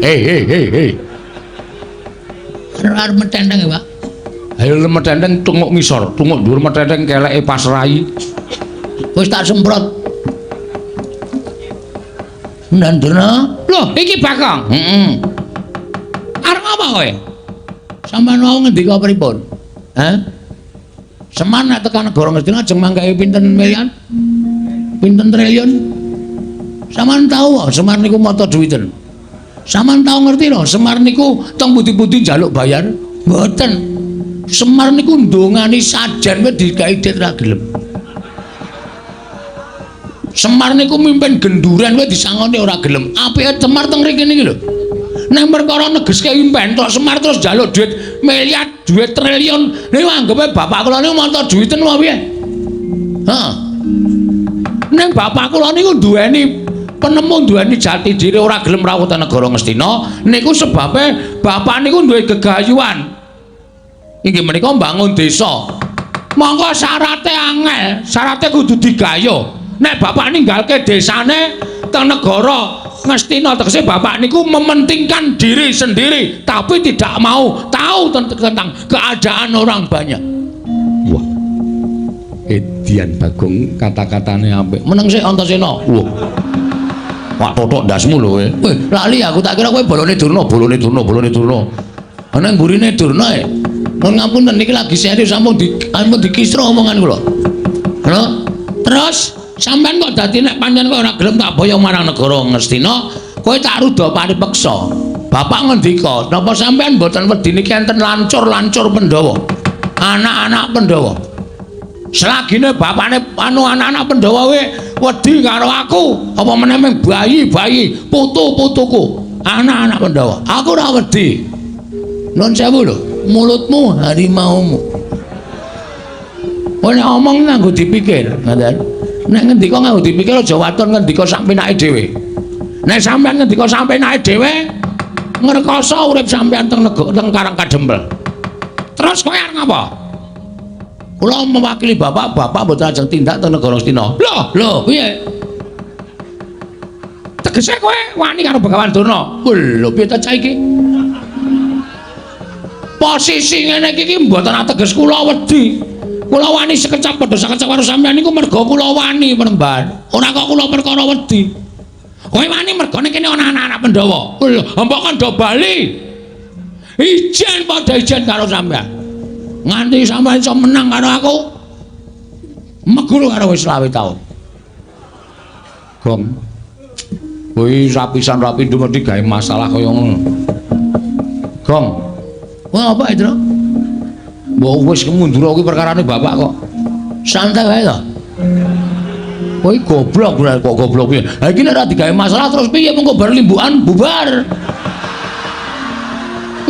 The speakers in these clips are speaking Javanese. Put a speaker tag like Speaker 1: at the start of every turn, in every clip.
Speaker 1: Hei hei hei hei.
Speaker 2: Arep metenteng ya, Pak.
Speaker 1: Ayo metenteng tunguk ngisor, tunguk dhuwur metenteng keleke pas rai.
Speaker 2: Wis tak semprot. Ndandurna.
Speaker 1: Loh, iki Bagong.
Speaker 2: Heeh.
Speaker 1: Arep apa kowe?
Speaker 2: Sampeyan wau ngendika pripun? Hah? Semar nek tekan negara Ngastina ajeng manggahe pinten miliar? Pinten triliun? Sampeyan tau kok Semar niku mata duwiten. Sampeyan tau ngerti lho, Semar niku teng pundi-pundi njaluk bayar? Mboten. Semar niku ndongani sajen wae digawe dit ra gelem. Semar niku mimpin genduren wae disangoni ora gelem. Apike Semar teng mriki niki lho. Nek perkara negeske impen tok Semar terus njaluk duit miliar, duit triliun. Niku anggepe bapak kula niku mata duwiten apa piye? Heeh. Ning bapak kula niku duweni penemu, duweni jati diri ora gelem rawuh teng negara Ngastina niku sebabe bapak niku duwe gegayuhan. Inggih menika mbangun desa. Monggo syarate angel, syarate kudu digayuh. Nek bapak ninggalke desane teng negara Ngastina tegese bapak niku mementingkan diri sendiri tapi tidak mau tahu tentang keadaan orang banyak.
Speaker 1: Wah. Edian Bagong kata-katane apik.
Speaker 2: Meneng sik Antasena.
Speaker 1: Wah. Wah totok ndasmu lho kowe.
Speaker 2: Weh, lali aku tak kira kowe bolone Durna,
Speaker 1: bolone Durna, bolone Durna.
Speaker 2: Ana mburine Durna e. Nuwun ngapunten niki lagi serius sampun di ampun dikisra omongan kula. Lho, terus sampean kok dadi nek pancen kowe ora gelem tak boyong marang negara Ngastina, kowe tak ruda paripeksa. Bapak ngendika, napa sampean mboten wedi niki enten lancur-lancur Pandhawa? Anak-anak Pandhawa. Selagine bapakne anu anak-anak Pandhawa we wedi karo aku, apa meneh mung bayi-bayi, putu-putuku, anak-anak Pandhawa. Aku ora wedi. Nuwun sewu lho, mulutmu harimaumu. Kowe nek omong nganggo dipikir, ngoten. Nek ngendika nganggo dipikir aja waton ngendika sak penake dhewe. Nek sampean ngendika sak penake dhewe, ngrekoso urip sampean teng negara teng Karang Kadempel.
Speaker 1: Terus kowe arep ngapa?
Speaker 2: Kula mewakili bapak, bapak mboten ajeng tindak teng negara Ngastina.
Speaker 1: Lho,
Speaker 2: lho, piye?
Speaker 1: Tegese kowe wani karo Begawan Durna.
Speaker 2: Lho, piye ta cah iki? Posisi ngene iki mboten ateges kula wedi. Kula wani sekecap padha sekecap karo sampean niku merga kula wani penemban. Ora kok kula perkara wedi.
Speaker 1: Kowe wani mergane kene ana anak-anak Pandhawa. Lho, mbok kon do bali. Ijen padha ijen karo sampean.
Speaker 2: Nganti sampean iso menang karo aku. Meguru karo wis 25 taun.
Speaker 1: Gong. Kuwi rapisan rapindho mesti gawe masalah kaya ngono. Gong.
Speaker 2: Wah, apa itu?
Speaker 1: Mbok wis mundur kuwi perkarane bapak kok.
Speaker 2: Santai wae to. Kowe goblok
Speaker 1: kok goblok piye?
Speaker 2: Ha iki nek ora digawe masalah terus piye mengko bar limbukan bubar.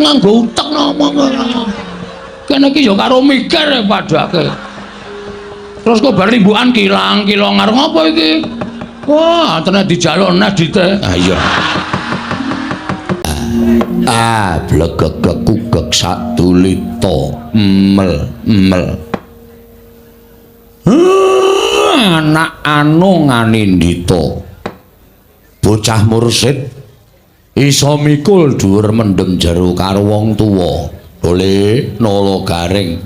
Speaker 2: Nganggo utek ngomong.
Speaker 1: Kene iki ya karo mikir padake. Terus kok bar limbukan kilang-kilong arep ngopo iki? Wah, tenan dijaluk nes dite.
Speaker 2: Ha iya. Ah, blegek kugek sadulita mel mel. Anak anu nganindita. Bocah mursid iso mikul dhuwur mendem jero karo wong tuwa. Dole nala garing.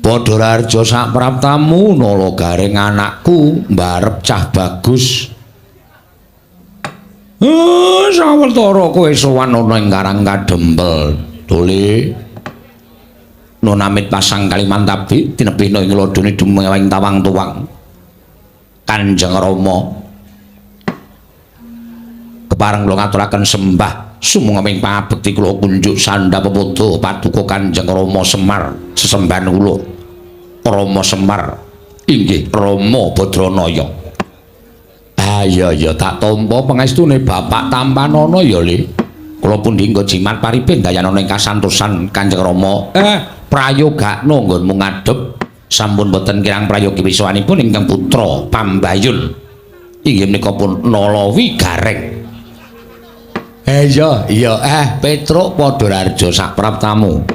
Speaker 2: Padha raharja sak praptamu nala garing anakku mbarep cah bagus. Sawetara kowe sowan ana ing Karang Kadempel. Dole nunamit pasang Kalimantabi tinebihna ing lodone dumeweng tawang tuwang. Kanjeng Rama kepareng kula ngaturaken sembah sumangga pangabekti kula kunjuk sandha pepodo paduka Kanjeng Rama Semar sesembahan kula. Rama Semar inggih Rama Badranaya. Ah iya iya tak tampa pangestune bapak tampanana ya Le. Kula pundi nggo jimat paripin dayanana ing kasantosan Kanjeng Rama. Prayogakno nggonmu ngadhep sampun boten kirang prayogi wiswanipun ingkang putra Pambayun. Inggih menika pun Nalawi Gareng. Iya iya Petruk padha raharja sak praptamu.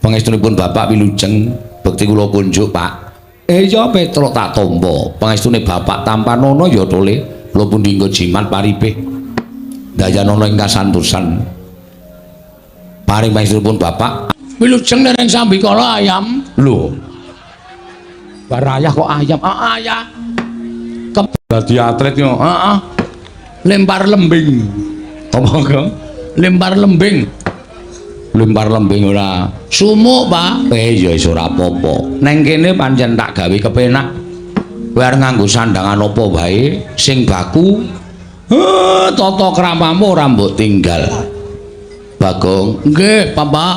Speaker 2: Pangestunipun bapak wilujeng bekti kula kunjuk Pak. Iya Petruk tak tampa pangestune bapak tampanana ya Tole. Kula pundi nggo jimat paripih.
Speaker 1: Dayanana ing kasantosan. Paring pangestunipun Bapak. Wilujeng dereng sambikala ayam. Lho. Barayah kok ayam? Ah, ayah. Dadi atlet yo. Heeh. Lempar lembing. Apa kok? Lempar lembing. Lempar lembing ora. Sumuk, Pak. Ya wis ora apa-apa. Neng kene pancen tak gawe kepenak. Kowe arep nganggo sandangan apa wae sing baku. Tata kramamu ora mbok tinggal. Bagong, nggih, Bapak.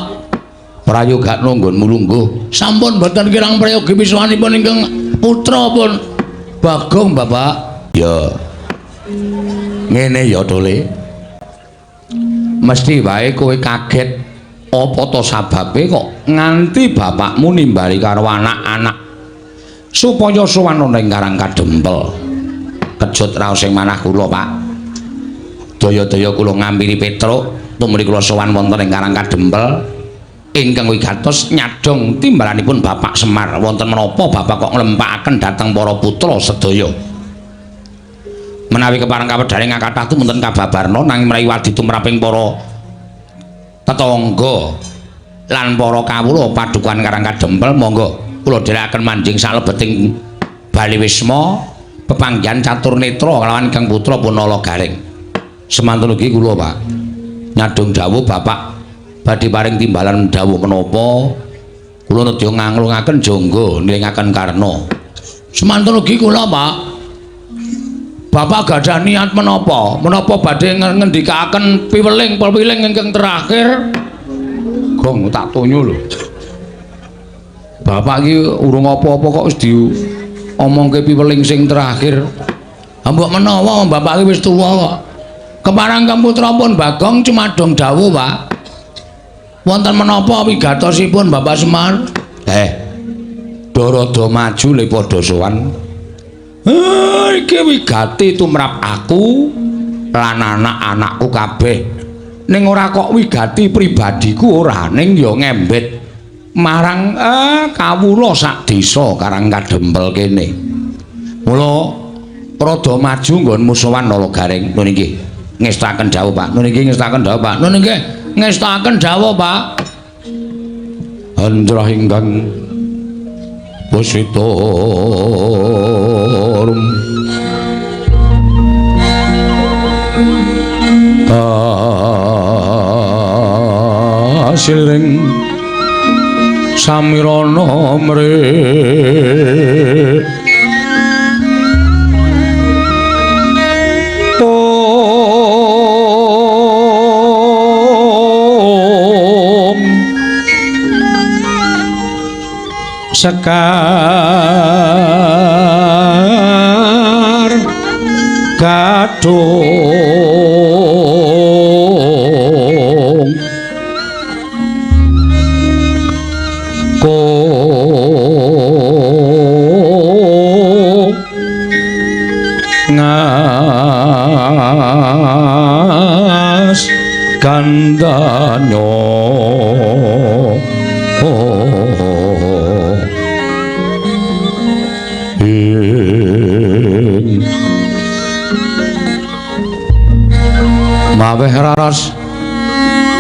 Speaker 1: Prayogakno nggonmu lungguh. Sampun mboten kirang prayogi misuwanipun ingkang putra pun Bagong, Bapak. Ya. Ngene ya, Tole. Mesti wae kowe kaget apa to sababe kok nganti bapakmu nimbali karo anak-anak supaya sowan ana ing Karang Kadempel. Kejut raos sing manah kula, Pak. Daya-daya kula ngampiri Petruk tumrih kula sowan wonten ing Karang Kadempel ingkang wigatos nyadong timbalanipun Bapak Semar. Wonten menapa Bapak kok nglempakaken dhateng para putra sedaya? Menawi kepareng kawedhare ngakathah tumunten kababarna nanging menawi wadi tumraping para tetangga lan para kawula padukuhan Karang Kadempel monggo kula dherekaken manjing salebeting Bali Wisma pepanggihan catur netra kalawan Kang Putra Punala Garing. Semantun ugi kula, Pak, nyadong dawuh Bapak badhe paring timbalan dawuh menapa kula nedya nganglungaken jangga nilingaken karna. Semantun ugi kula, Pak. Bapak gadah niat menapa? Menapa badhe ngendikaaken piweling-piweling ingkang terakhir? Gong tak tonyo lho. Bapak iki urung apa-apa kok wis diomongke piweling sing terakhir. Ha mbok menawa bapak iki wis tuwa kok. Keparang Kang Putra pun Bagong cumadong dawuh, Pak. Wonten menapa wigatosipun Bapak Semar? Dorodo maju le padha sowan. Iki wigati tumrap aku lan anak-anakku kabeh. Ning ora kok wigati pribadiku ora, ning ya ngembet marang kawula sak desa Karang Kadempel kene. Mula rada maju nggonmu sowan Nala Garing. Nun inggih ngestaken dawuh, Pak. Nun inggih ngestaken dawuh, Pak. Nun inggih ngestaken dawuh, Pak. Andrah ingkang pusitorum asiling samirana mrih om sekar gadung ko ngas gandanyo maweh raras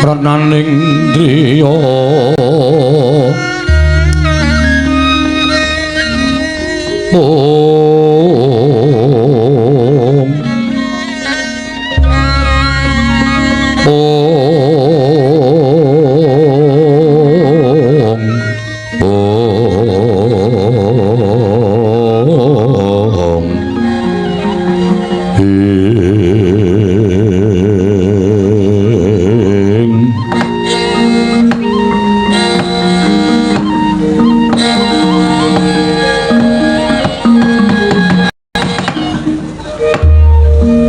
Speaker 1: renaning driya om om om ing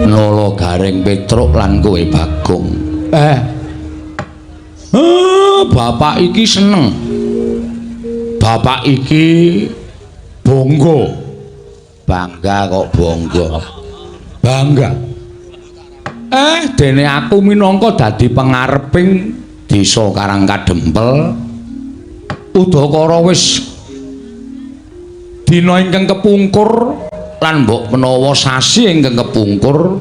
Speaker 1: Nala Garing Petruk lan kowe Bagong. Bapak iki seneng. Bapak iki bangga. Bangga kok bangga. Bangga. Dene aku minangka dadi pengareping desa Karang Kadempel udakara wis dina ingkang kepungkur lan mbok menawa sasi ingkang kepungkur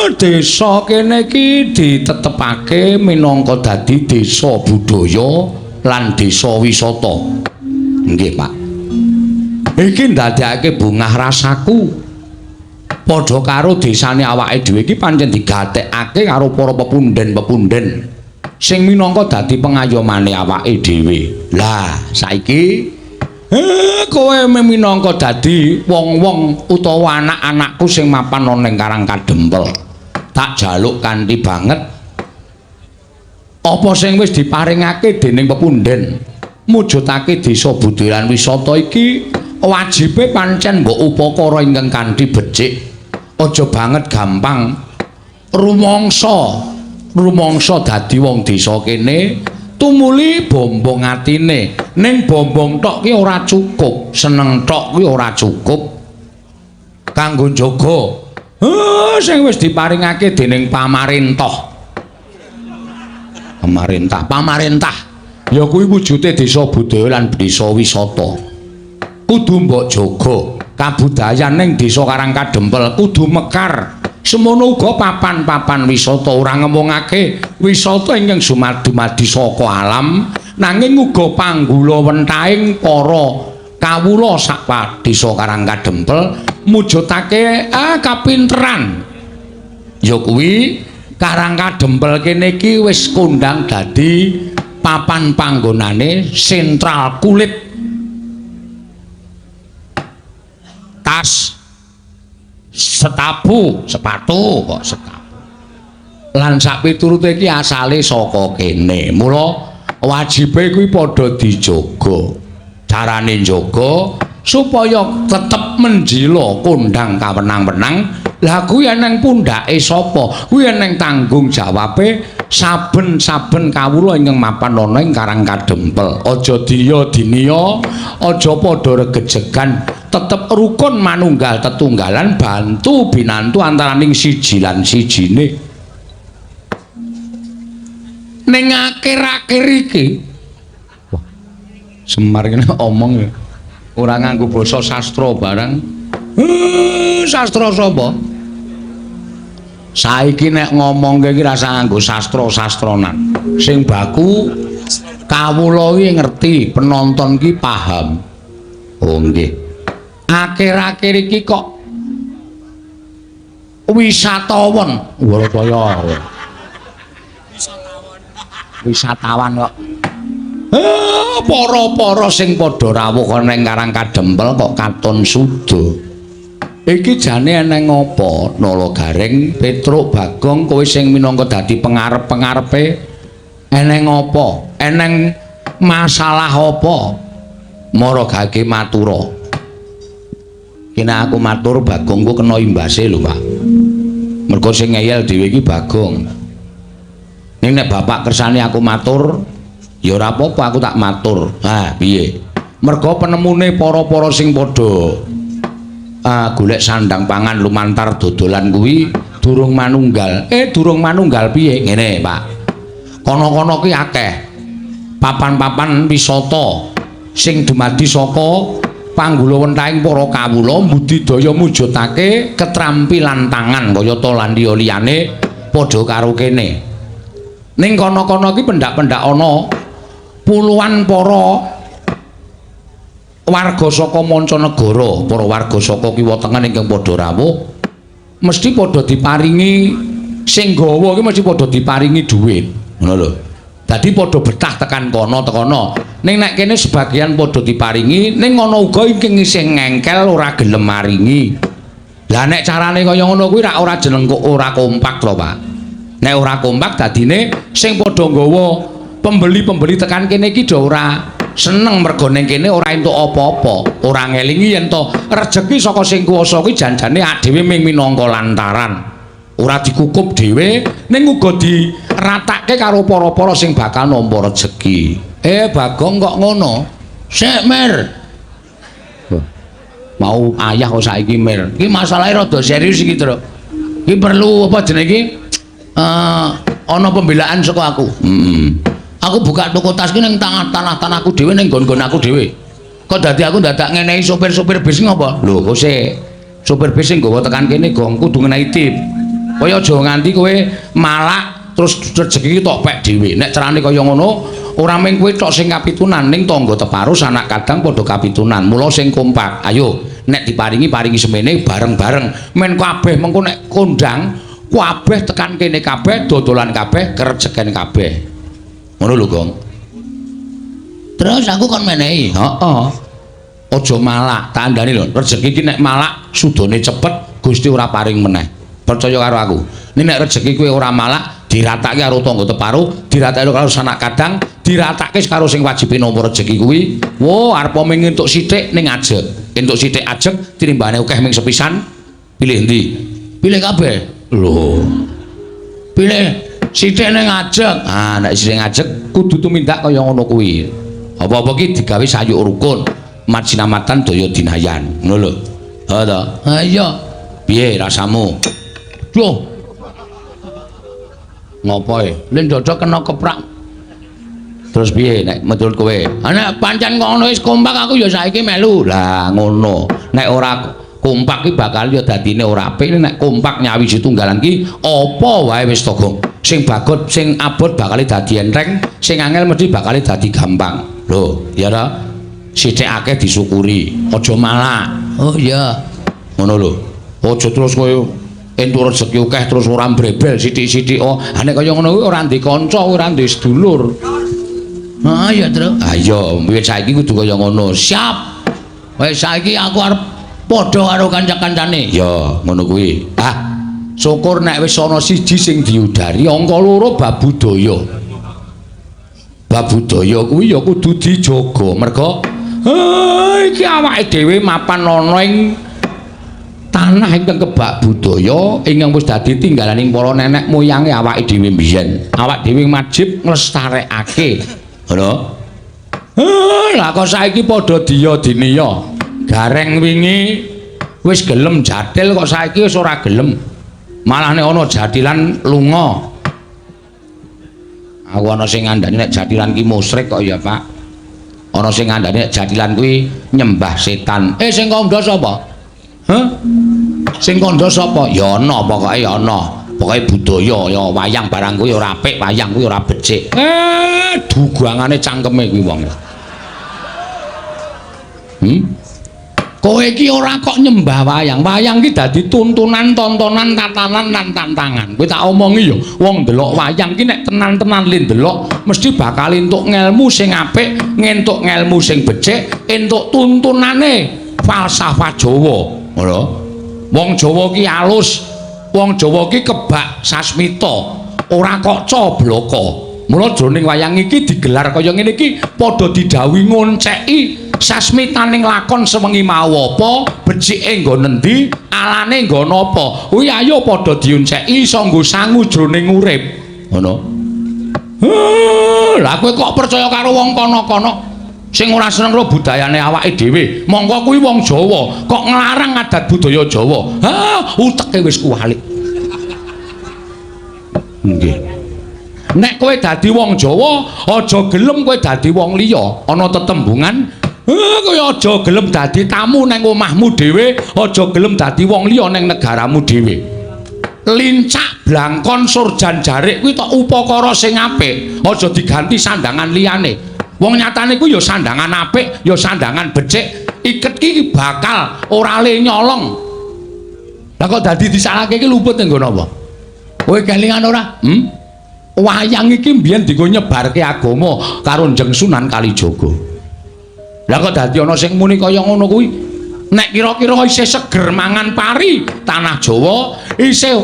Speaker 1: Desa kene iki ditetepake minangka dadi desa budaya lan desa wisata. Nggih, Pak. Iki ndadekake bungah rasaku. Padha karo desane awake dhewe iki pancen digatekake karo para pepunden-pepunden sing minangka dadi pengayomane awake dhewe. Lah, saiki kowe minangka dadi wong-wong utawa anak-anakku sing mapan ana ning Karang Kadempel. Tak jaluk kanthi banget apa sing wis diparingake dening pepunden mujudake desa budaya lan wisata iki wajibe pancen mbok upakara ingkang kanthi becik. Aja banget gampang rumangsa dadi wong desa kene tumuli bombong atine. Ning bombong tok ki ora cukup, seneng tok ki ora cukup kanggo njaga sing wis diparingake dening pamarentah. Pamarentah ya kuwi wujude desa budaya lan desa wisata. Kudu mbok jaga kabudayan ning desa Karang Kadempel kudu mekar. Semono uga papan-papan wisata ora ngemungake wisata ingkang dumadi saka alam, nanging uga panggulawentahing para kawula sak desa Karang Kadempel mujudake kapinteran. Ya kuwi Karang Kadempel kene iki wis kondang dadi papan panggonane sentral kulit, tas, setapu, sepatu kok setapu. Lan sak piturute iki asale saka kene. Mula wajibe kuwi padha dijaga. Carane njaga supaya tetep menjila kondang kawenang-wenang. Lah kuwi eneng pundhake sapa? Kuwi eneng tanggung jawabe saben-saben kawula ingkang mapan ana ing Karang Kadempel. Aja diya-diniya, aja padha regejegan, tetep rukun manunggal tetunggalan bantu binantu antaraning siji lan sijine. Ning akhir-akhir iki, wah, Semar kene omong ora nganggo basa sastra barang. Sastra sapa? Saiki nek ngomongke iki rasa nganggo sastra-sastranan. Sing baku kawula iki ngerti, penonton iki paham. Oh nggih. Akhir-akhir iki kok wisatawan, Warataya. Wisatawan kok. Para-para sing padha rawuh ana ing Karang Kadempel kok katon suda. Iki jane eneng apa? Nala Gareng, Petruk, Bagong, kowe sing minangka dadi pengarep-pengarepe eneng apa? Eneng masalah apa? Mara gage matura. Kene aku matur Bagong ku kena imbase lho, Pak. Mergo sing ngeyel dhewe iki Bagong. Ning nek bapak kersane aku matur, ya ora apa-apa aku tak matur. Ha, piye? Mergo penemune para-para sing padha golek sandang pangan lumantar dodolan kuwi durung manunggal. Durung manunggal piye? Ngene, Pak. Kono-kono kuwi akeh papan-papan wisata sing dumadi saka panggulawentahing para kawula mbudidaya mujudake ketrampilan tangan kayata lan liya-liyane padha karo kene. Ning kono-kono iki pendak-pendak ana puluhan para warga saka mancanegara, para warga saka kiwa tengen ingkang padha rawuh mesti padha diparingi sing gawa iki mesti padha diparingi dhuwit. Ngono lho. Dadi padha betah tekan kono tekono. Ning nek kene sebagian padha diparingi, ning ana uga ingkang isih ngengkel ora gelem maringi. Lah nek carane kaya ngono kuwi rak ora jeneng kok ora kompak lho, Pak. Nek ora kompak dadine sing padha nggawa pembeli-pembeli tekan kene iki do ora seneng mergo ning kene ora entuk apa-apa, ora ngelingi yen to rejeki saka sing kuwasa kuwi janjane awake dhewe ming minangka lantaran. Ora dikukup dhewe ning uga diratake karo para-para sing bakal nampa rejeki. Bagong kok ngono? Sik, Mir. Mau ayah kok saiki, Mir. Iki masalahe rada serius iki, Truk. Iki perlu apa jenenge iki? Ana pembelaan saka aku. Aku buka toko tas ki ning tanah-tanahku dhewe ning nggon-nggon aku dhewe. Kok dadi aku dadak ngenehi sopir-sopir bis ngopo? Lho, kok sik sopir bis sing nggawa tekan kene gong kudu ngenehi tip. Kowe aja nganti kowe malak terus rejeki iki tok pek dhewe. Nek carane kaya ngono, ora mung kowe tok sing kapitunan, ning tangga teparo sanak kadang padha kapitunan. Mula sing kompak. Ayo, nek diparingi paringi semene bareng-bareng. Men kabeh mengko nek kondang, kabeh tekan kene kabeh, dodolan kabeh, kerejeken kabeh. Ngono lho, Gong. Terus aku kon menehi. Heeh. Aja malak, tak kandhani lho. Rejeki iki nek malak sudane cepet, Gusti ora paring meneh. Percaya karo aku. Nek nek rejeki kowe ora malak, diratake karo tangga teparo, diratake karo sanak kadang, diratake karo sing wajibe nampa rejeki kuwi. Wo, arep mung entuk sithik ning ajeg. Entuk sithik ajeg tinimbane akeh ming sepisan. Pilih endi? Pilih kabeh. Lho. Pilih sithik ning ajeg. Ah, nek sithik ajeg kudu tumindak kaya ngono kuwi. Apa-apa ki digawe sayuk rukun. Majinamatan daya dinayan. Ngono lho. Ha to? Ha iya. Piye rasamu? Duh. Ngopo e? Lin dodok kena keprak. Terus piye nek menurut kowe? Ha nek pancen ngono wis kompak aku ya saiki melu. Lah ngono. Nek ora kompak ki bakal ya dadine ora apik. Nek kompak nyawiji tunggalan ki apa wae wis to, Gong. Sing bagot, sing abot bakal dadi enteng, sing angel mesti bakal dadi gampang. Lho, ya ta? Sithik akeh disyukuri, aja malak. Oh iya. Ngono lho. Aja terus kowe entuk rejeki akeh terus ora mbrebel sithik-sithik. Oh, ha nek kaya ngono kuwi ora ndek kanca, ora ndek sedulur.
Speaker 2: Heeh ya, Truk.
Speaker 1: Ha iya, wiwit saiki kudu kaya ngono.
Speaker 2: Siap. Wis saiki aku arep padha karo kanca-kancane.
Speaker 1: Ya, ngono kuwi. Ah, syukur nek wis ana siji sing diudari, angka loro bab budaya. Bab budaya kuwi ya kudu dijaga. Merga iki awake dhewe mapan ana ing tanah ingkang kebak budaya ingkang wis dadi tinggalaning para nenek moyange awake dhewe mbiyen. Awak dhewe wajib nglestarekake. Ngono. Lah kok saiki padha diya diniya. Gareng wingi wis gelem jathil kok saiki wis ora gelem. Malah nek ana jathilan lunga. Aku ana sing ngandani nek jathilan ki musyrik kok ya, Pak. Ana sing ngandani nek jathilan kuwi nyembah setan. Sing kandha sapa? Hah? Sing kandha sapa? Ya ana pokoke ya ana. Pokoke budaya ya wayang barang kuwi ora apik, wayang kuwi ora becik. Dugangane cangkeme kuwi wong. Kowe iki ora kok nyembah wayang. Wayang ki dadi tuntunan, tontonan, tatanan lan tantangan. Kowe tak omongi ya, wong ndelok wayang ki nek tenan-tenan le ndelok mesti bakal entuk ngelmu sing apik, ngentuk ngelmu sing becik, entuk tuntunane falsafah Jawa. Ngono. Wong Jawa ki alus, wong Jawa ki kebak sasmita, ora kok cobloko. Mula jroning wayang iki digelar kaya ngene iki padha didhawuhi ngonceki sasmitaning lakon sewengi mau apa, becike nggon endi, alane nggon apa. Kuwi ayo padha dionceki iso nggo sangu jroning urip. Ngono. Lah kowe kok percaya karo wong kono-kono sing ora seneng karo budayane awake dhewe. Mongko kuwi wong Jawa, kok nglarang adat budaya Jawa. Ha, uteke wis kuwalik. Nggih. Nek kowe dadi wong Jawa, aja gelem kowe dadi wong liya. Ana tetembungan, kowe aja gelem dadi tamu nang omahmu dhewe, aja gelem dadi wong liya nang negaramu dhewe. Lincak blangkon surjan jarik kuwi tok upakara sing apik, aja diganti sandangan liyane. Wong nyatane kuwi ya sandangan apik, ya sandangan becik. Iket ki bakal ora le nyolong. Lah kok dadi disalahke iki luput ning nggon apa? Kowe kelingan ora? Wayang iki mbiyen dienggo nyebarke agama karo Kanjeng Sunan Kalijaga. Lah kok dadi ana sing muni kaya ngono kuwi? Nek kira-kira isih seger mangan pari tanah Jawa, isih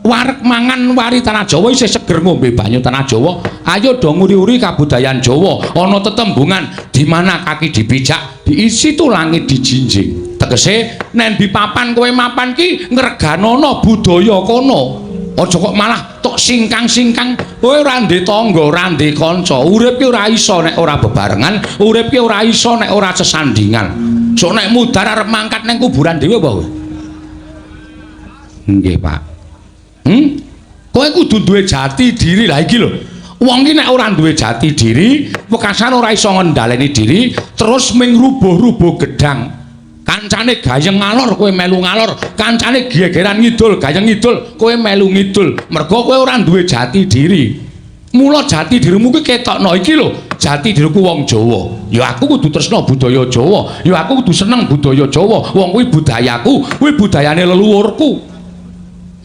Speaker 1: wareg mangan wari tanah Jawa, isih seger ngombe banyu tanah Jawa, ayo do nguri-uri kabudayan Jawa. Ana tetembungan di mana kaki dipijak, di situ langit dijinjing. Tegese nek di papan kowe mapan ki ngreganono budaya kono. Aja kok malah tok singkang-singkang, kowe ora ndek tangga, ora ndek kanca. Urip ki ora iso nek ora bebarengan, urip ki ora iso nek ora sesandingan. Sok nek mudhar arep mangkat nang kuburan dhewe apa kowe? Nggih, Pak. Kowe kudu duwe jati diri. Lah iki lho. Wong ki nek ora duwe jati diri, wekasan ora iso ngendhaleni diri, terus ming rubuh-rubuh gedang. Kancane gayeng ngalor kowe melu ngalor, kancane gegeran ngidul, gayeng ngidul, kowe melu ngidul. Mergo kowe ora duwe jati diri. Mula jati dirimu kuwi ketokno iki lho, jati diriku wong Jawa. Ya aku kudu tresna budaya Jawa, ya aku kudu seneng budaya Jawa. Wong kuwi budayaku, kuwi budayane leluhurku.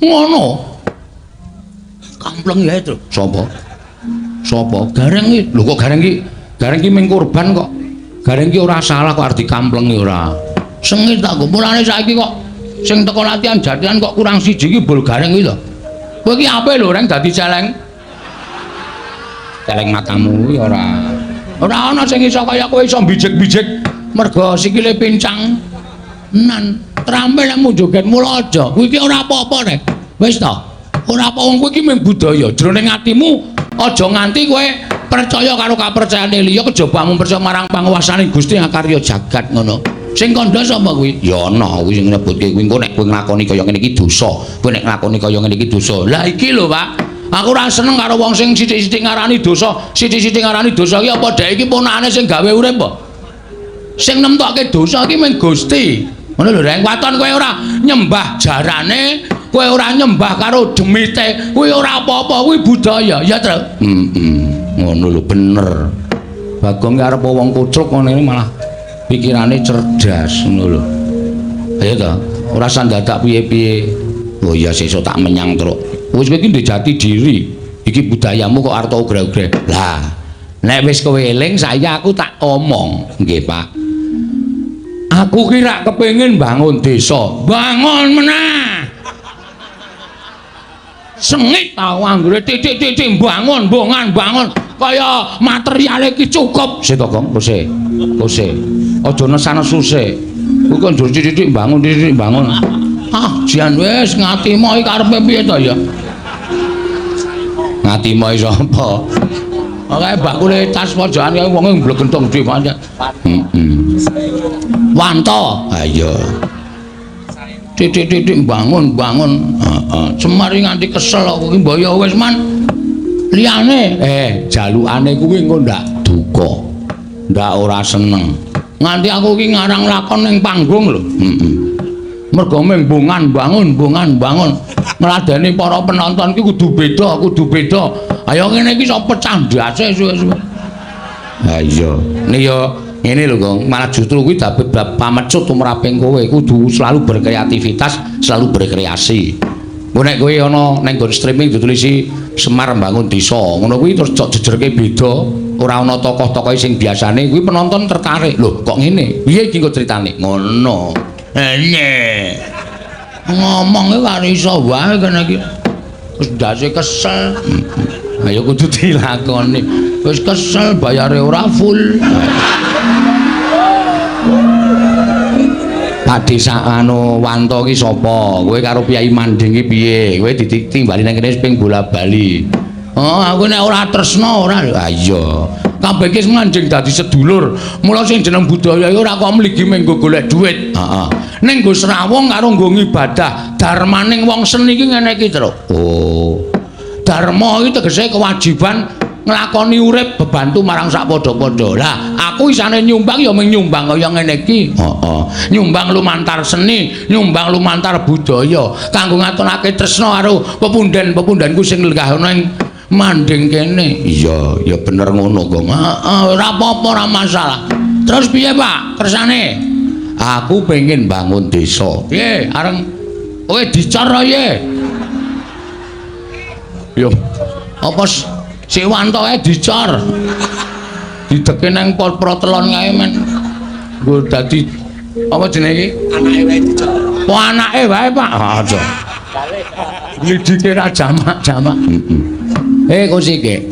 Speaker 1: Ngono. Kampleng ya itu. Sapa? Sapa? Gareng iki. Lho kok Gareng iki? Gareng iki ming korban kok. Gareng iki ora salah kok arep dikamplengi ora. Sengit aku. Mulane saiki kok sing teko latihan jatilan kok kurang siji iki bol Gareng iki lho. Kowe iki ape lho reng dadi celeng? Celeng matamu kuwi ora. Ora ana sing iso kaya kowe iso bijik-bijik mergo sikile pincang. Nan trampil nek joget mula aja. Kuwi iki ora apa-apa rek. Wis to. Ora apa wong kuwi iki mung budaya. Jroning atimu aja nganti kowe percaya karo kapercayane liya kejaba mung percaya marang panguwasane Gusti ngakarya jagat ngono. Sing kandha sapa kuwi? Ya ana kuwi sing nyebutke kuwi engko nek kowe nglakoni kaya ngene iki dosa. Kowe nek nglakoni kaya ngene iki dosa. Lah iki lho, Pak. Aku ora seneng karo wong sing sithik-sithik ngarani dosa, sithik-sithik ngarani dosa iki apa dhek iki ponakane sing gawe urip apa? Sing nemtokke dosa iki mung Gusti. Ngono lho, Reng. Waton kowe ora nyembah jarane, kowe ora nyembah karo demite, kuwi ora apa-apa, kuwi budaya, ya, Tru? Heeh. Ngono lho, bener. Bagong ki arep wong kucluk ngene malah pikirane cerdas ngono lho. Ayo ta, ora usah dadak piye-piye. Oh iya sesuk tak menyang, Truk. Wis kowe iki ndek jati diri. Iki budayamu kok arep ugra-ugra. Lah, nek wis kowe eling saiki aku tak omong. Nggih, Pak. Aku ki rak kepengin bangun desa. Bangun meneh. Sengit tau anggere titik-titik bangun, bongan, bangun. Kaya materiale iki cukup. Sik to, Kong, kose. Kose. Aja nesan-nesu sik. Kuwi kok njur titik-titik bangun, titik-titik bangun. Ah, jan wis ngatimo iki karepe piye to ya? Ngatimo iki sapa? Kae bakule tas pojokan kae wonge mblegentong dhewe pancen. Heeh. Wanto. Ha iya. Titik-titik bangun, bangun. Heeh. Semar iki nganti kesel aku iki mbok ya wis man. Liyane jalukane kuwi engko ndak duka. Ndak ora seneng. Nganti aku iki ngarang lakon ning panggung lho. Heeh. Mergo mung bongan bangun, bongan bangun. Ngladeni para penonton iki kudu beda, kudu beda. Ayo ngene iki iso pecah ndase suwe-suwe. Ha iya. Nek ya ngene lho, Gong. Malah justru kuwi dadi pamecut tumraping kowe kudu selalu berkreativitas, selalu berkreasi. Engko nek kowe ana ning nggon streaming ditulisi Semar Bangun Desa, ngono kuwi terus cok jejerke beda, ora ana tokoh-tokohe sing biasane kuwi penonton tertarik. Lho, kok ngene? Piye iki engko critane? Ngono. Nye. Ngomong iki karo iso wae kene iki. Wis ndase kesel. Ayo kudu dilakoni. Wis kesel bayare ora full. Pak Desa anu Wanto ki sapa? Kowe karo Kyai Manding ki piye? Kowe ditimbali nang kene ping bola-bali. Oh, aku nek ora tresna ora lho. Ha iya. Kabeh iki manjing dadi sedulur. Mula sing jeneng budaya iki ora kok mligi mung nggo golek dhuwit. Heeh. Ning nggo srawung karo nggo ngibadah. Darmaning wong seni iki ngene iki, Truk. Oh. Dharma iki tegese kewajiban nglakoni urip bebantu marang sak padha-padha. Lah, aku isane nyumbang ya mung nyumbang kaya ngene iki. Heeh. Nyumbang lumantar seni, nyumbang lumantar budaya kanggo ngaturake tresna karo pepunden-pepundenku sing lenggah ana ing Manding kene. Iya, ya bener ngono, Gong. Heeh, ora apa-apa, ora masalah. Terus piye, Pak? Kersane? Aku pengen bangun desa. Piye? Areng kowe dicor piye? Yo. Apa si Wanto ae dicor? Dideke nang protelon kae men. Nggo dadi apa jenenge iki?
Speaker 3: Anake wae dicor.
Speaker 1: Oh, anake wae, Pak. Ah, aja. Lidike ra jamak-jamak. Heeh. Kosike.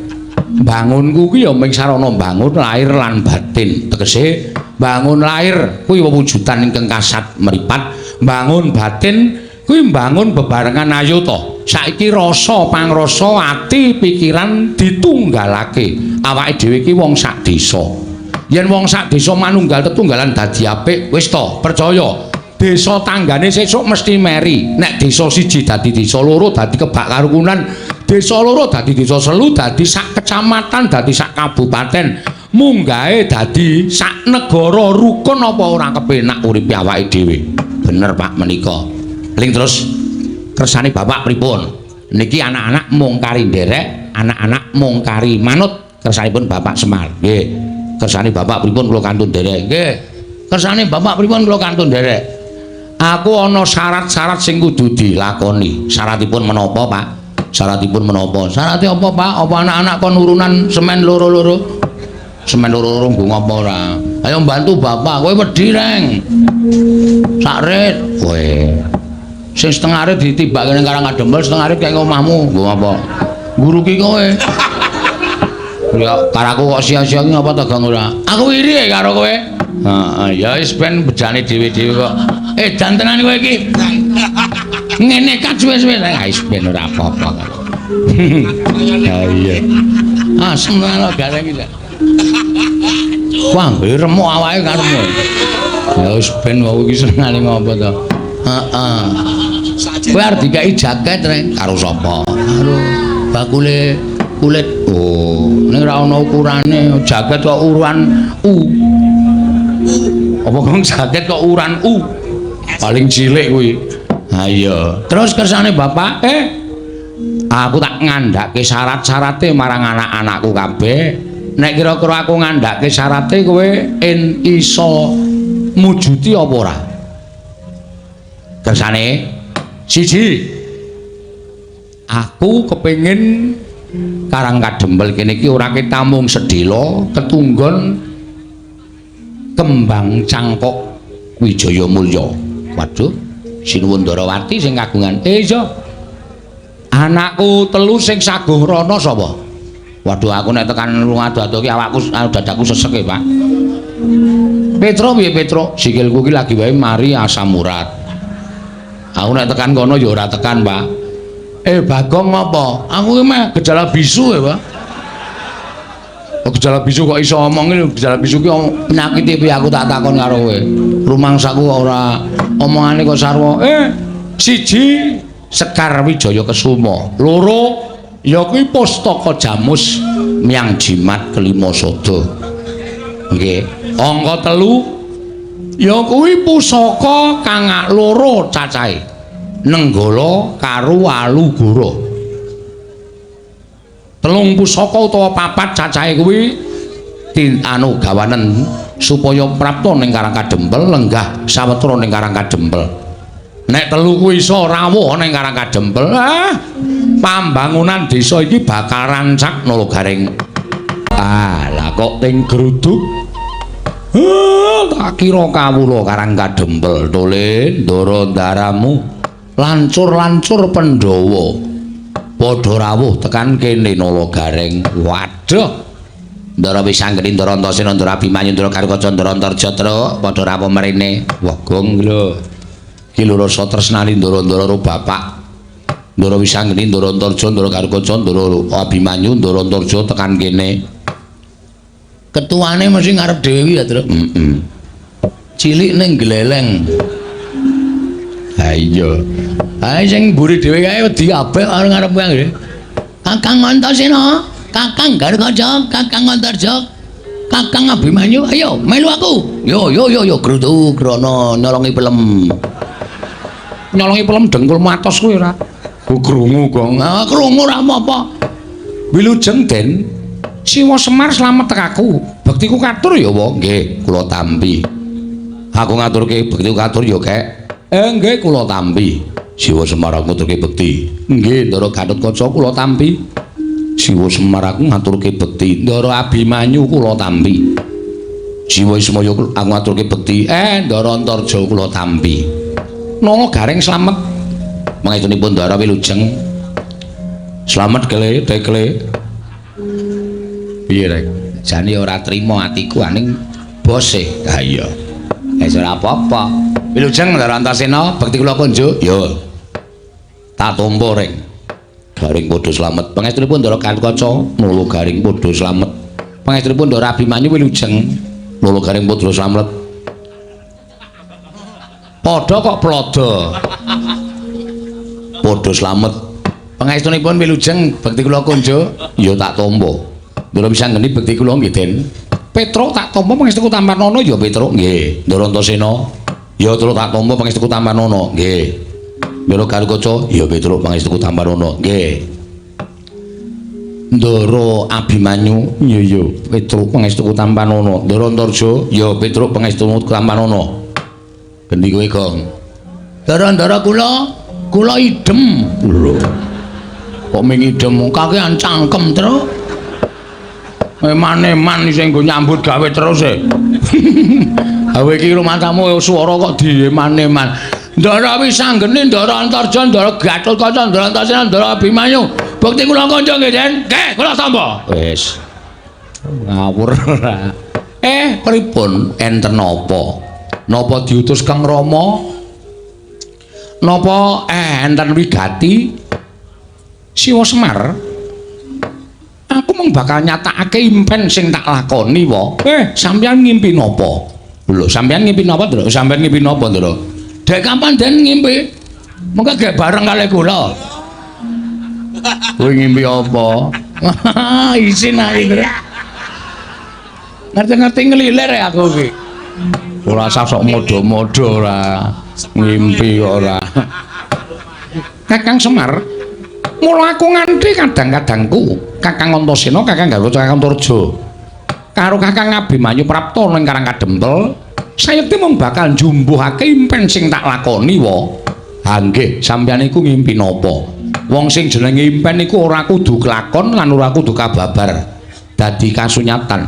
Speaker 1: Bangunku ki ya mung sarana bangun lahir lan batin. Tegese bangun lahir kuwi wewujudan ingkang kasat mripat, bangun batin kuwi mbangun bebarengan ayo to. Saiki rasa pangrasa ati pikiran ditunggalake. Awake dhewe iki wong sak desa. Yen wong sak desa manunggal tetunggalan dadi apik, wis to, percaya. Desa tanggane sesuk mesti meri. Nek desa siji dadi desa loro dadi kebak karukunan, desa loro dadi desa selu dadi sak kecamatan dadi sak kabupaten. Munggahe dadi sak negara rukun apa ora kepenak uripe awake dhewe. Bener Pak menika. Ling terus kersane Bapak pripun? Niki anak-anak mung kari nderek, anak-anak mung kari manut kersanipun Bapak Semar. Nggih. Kersane Bapak pripun kula kantun nderek? Nggih. Kersane Bapak pripun kula kantun nderek? Aku ana syarat-syarat sing kudu dilakoni. Syaratipun menapa, Pak? Syaratipun menapa? Syarate apa, Pak? Apa anak-anak kon urunan semen loro-loro? Semen loro-loro nggo ngapa ora? Ayo bantu bapak, kowe wedi reng. Sak rit kowe. Sing setengah rit ditibake ning Karang Kadempel, setengah rit kaya omahmu. Nggo ngapa? Nguruki kowe. Ya karaku kok sia-sia ki ngapa to Gong ora? Aku iri karo kowe. Heeh, ya wis ben bejane dhewe-dhewe kok. Edan tenan kowe iki. Ngene kat suwe-suwe. Ah wis ben ora apa-apa. Ha iya. Asem tenan gareng iki. Wah, remuk awake karepmu. Ya wis ben wong iki senengane ngopo to? Heeh. Kowe arep dikeki jaket reng karo sapa? Karo bakule kulit. Oh, ning ora ana ukurane, jaket kok ukuran U. Apa kok jaket kok ukuran U? Paling cilik kuwi. Ha iya. Terus kersane bapak, aku tak ngandhake syarat-syarate marang anak-anakku kabeh. Nek kira-kira aku ngandhake syarate kowe en iso mujuti apa ora? Kersane siji, aku kepengin Karang Kadempel kene iki ora ketamung sedhela ketunggon kembang cangkok Wijaya Mulya. Waduh, Sinuwun Ndarawati sing kagungan. Iya. Anakku telu sing saguh rono sapa? Waduh, aku nek tekan ado-ado ki awakku dadaku sesek e, Pak. Petro piye Petro? Sikilku ki lagi wae mari asam urat. Aku nek tekan kono ya ora tekan, Pak. Bagong apa? Aku ki meh gejala bisu ya, Pak. Oh, gejala bisu kok iso omong iki, gejala bisu ki penyakite piye aku tak takon karo kowe. Rumangsaku kok ora omongane kok sarwa. Siji Sekar Wijaya Kesuma, loro ya kuwi Pustaka Jamus Miang Jimat Kelima Sada. Nggih. Angka telu ya kuwi pusaka kang loro cacahe. Nenggala karo Walugara. Telung pusaka utawa papat cacahe kuwi anu gawanen supaya prapta ning Karang Kadempel lenggah sawetara ning Karang Kadempel. Nek telu kuwi iso rawuh ning Karang Kadempel, pambangunan desa iki bakal rancak Nala Gareng. Ah, lah kok ting gruduk. Tak kira kawula Karang Kadempel tole ndara ndaramu lancur-lancur Pandhawa padha rawuh tekan kene Nala Gareng. Waduh. Ndara Wisanggeni, Ndara Antasena, Ndara Abimanyu, Ndara Garukaca, Ndara Antarja truk padha rawuh mrene. Wah, gong lho. Ki lho rasa tresnani ndara-ndara karo bapak. Ndara Wisanggeni, Ndara Antarja, Ndara Garukaca, Ndara Abimanyu, Ndara Antarja tekan kene. Ketuane mesti ngarep dhewe ya, Truk. Heeh. Cilik ning gleleng. Ha iya. Ha sing mburi dhewe kae wedi kabeh karo ngarep kuwi. Kakang Antasena, Kakang Garukaca, Kakang Antarja, Kakang Abimanyu, ayo melu aku. Yo yo yo yo gruduk grono nyolongi pelem. Nyolongi pelem dengkul matos kuwi ora. Ku krungu kok. Ah krungu ora apa-apa. Wilujeng Den. Siwa Semar slamet tekaku. Bektiku katur ya, Wa. Nggih, kula tampi. Aku ngaturke bektiku katur ya, Kek. Nggih, kula tampi. Siwa Semar aku ngaturke bekti. Nggih, Ndara Gatotkaca kula tampi. Siwa Semar aku ngaturke bekti. Ndara Abimanyu kula tampi. Siwa Ismaya aku ngaturke bekti. Ndara Antarja kula tampi. Nala Gareng slamet. Mangestunipun Ndara wilujeng. Slamet kele tekle. Piye rek? Jane ora trima atiku aning bose. Ha iya. Wis ora apa-apa. Wilujeng Ndara Antasena, bekti kula kunjuk. Yo. Tak tampa reng. Garing padha slamet. Pangestunipun Ndara Gatotkaca, Nala Garing padha slamet. Pangestunipun Ndara Abimanyu wilujeng, Nala Garing padha slamet. Padha kok plodo. Padha slamet. Pangestunipun wilujeng, bekti kula kunjuk. Ya tak tampa. Ndara Wisanggeni bekti kula nggih, Den. Petruk tak tampa pangestuku tampanana ya Petruk nggih. Ndara Antasena ya Truk tak tampa pangestuku tampanana nggih. Ndara Garukaca ya Petruk pangestuku tampanana nggih. Ndara Abimanyu iya ya Petruk pangestuku tampanana. Ndara Antarja ya Petruk pangestuku tampanana. Gendi kowe Gong. Ndara-ndara kula kula idem. Lho. Kok ming idem kakean cangkem, Truk. Eman-eman sing nggo nyambut gawe terus e. Awe iki rumatamu swara kok dieman-eman. Ndara Wisanggeni, Ndara Antarja, Ndara Gatotkaca, Ndara Antasena, Ndara Abimanyu. Bukti kula kanca nggih, Den. Nggih, kula tampa. Wis. Ngawur ora. Pripun enten napa? Napa diutus Kang Rama? Napa enten wigati? Siwa Semar. Aku mung bakal nyatakake impen sing tak lakoni wa. Sampeyan ngimpi napa? Lho, sampeyan ngimpi napa, Ndra? Sampeyan ngimpi napa, Ndra? Dek kapan den ngimpi? Mengko gek bareng kalih kula. Kowe ngimpi apa? Isin ae, Ndra. Ngerti-ngerti ngelilir ya aku iki. Ora usah sok modho-modho ora. Ngimpi kok ora. Kakang Semar, mula aku nganti kadang-kadangku Kakang Antasena, Kakang Garuda, Kakang Antarja karo Kakang Abimanyu Prapta ning Karang Kadempel, sayekti mung bakal njumbuhake impen sing tak lakoni wa. Ha nggih, sampeyan iku ngimpi napa? Wong sing jenenge impen iku ora kudu kelakon lan ora kudu kababar dadi kasunyatan.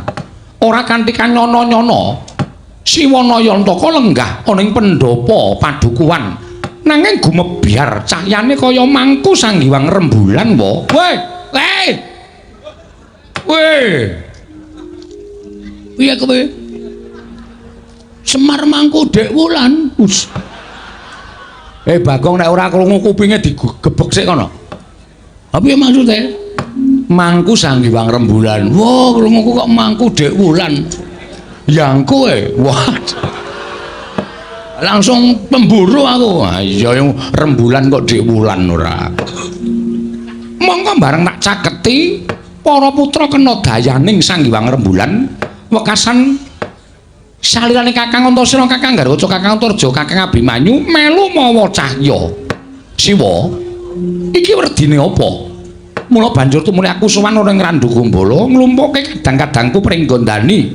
Speaker 1: Ora kanthi kanyono-nyono Siwana Yantaka lenggah ana ing pendhapa padukuhan nanging gumebyar cahyane kaya mangku sanggiwang rembulan wa. Weh, weh. Weh. Piye kowe? Semar mangku Dek Wulan. Us. Bagong nek ora krungu kupinge digebek sik kono. Ha piye maksude? Mangku sanggiwang rembulan. Wah, krunguku kok mangku Dek Wulan. Yang kowe. Wah. Langsung pemburu aku. Ha iya rembulan kok Dik Wulan ora. Mongko bareng tak caketi para putra kena dayaning Sang Hyang Rembulan wekasan salirane Kakang Antasena, Kakang Garuda, Kakang Antarja, Kakang Abimanyu melu mawa cahya. Siwa, iki werdine apa? Mula banjur tumuli aku sowan ora ing Randu Gumbala nglumpukke kadang-kadangku pringgondani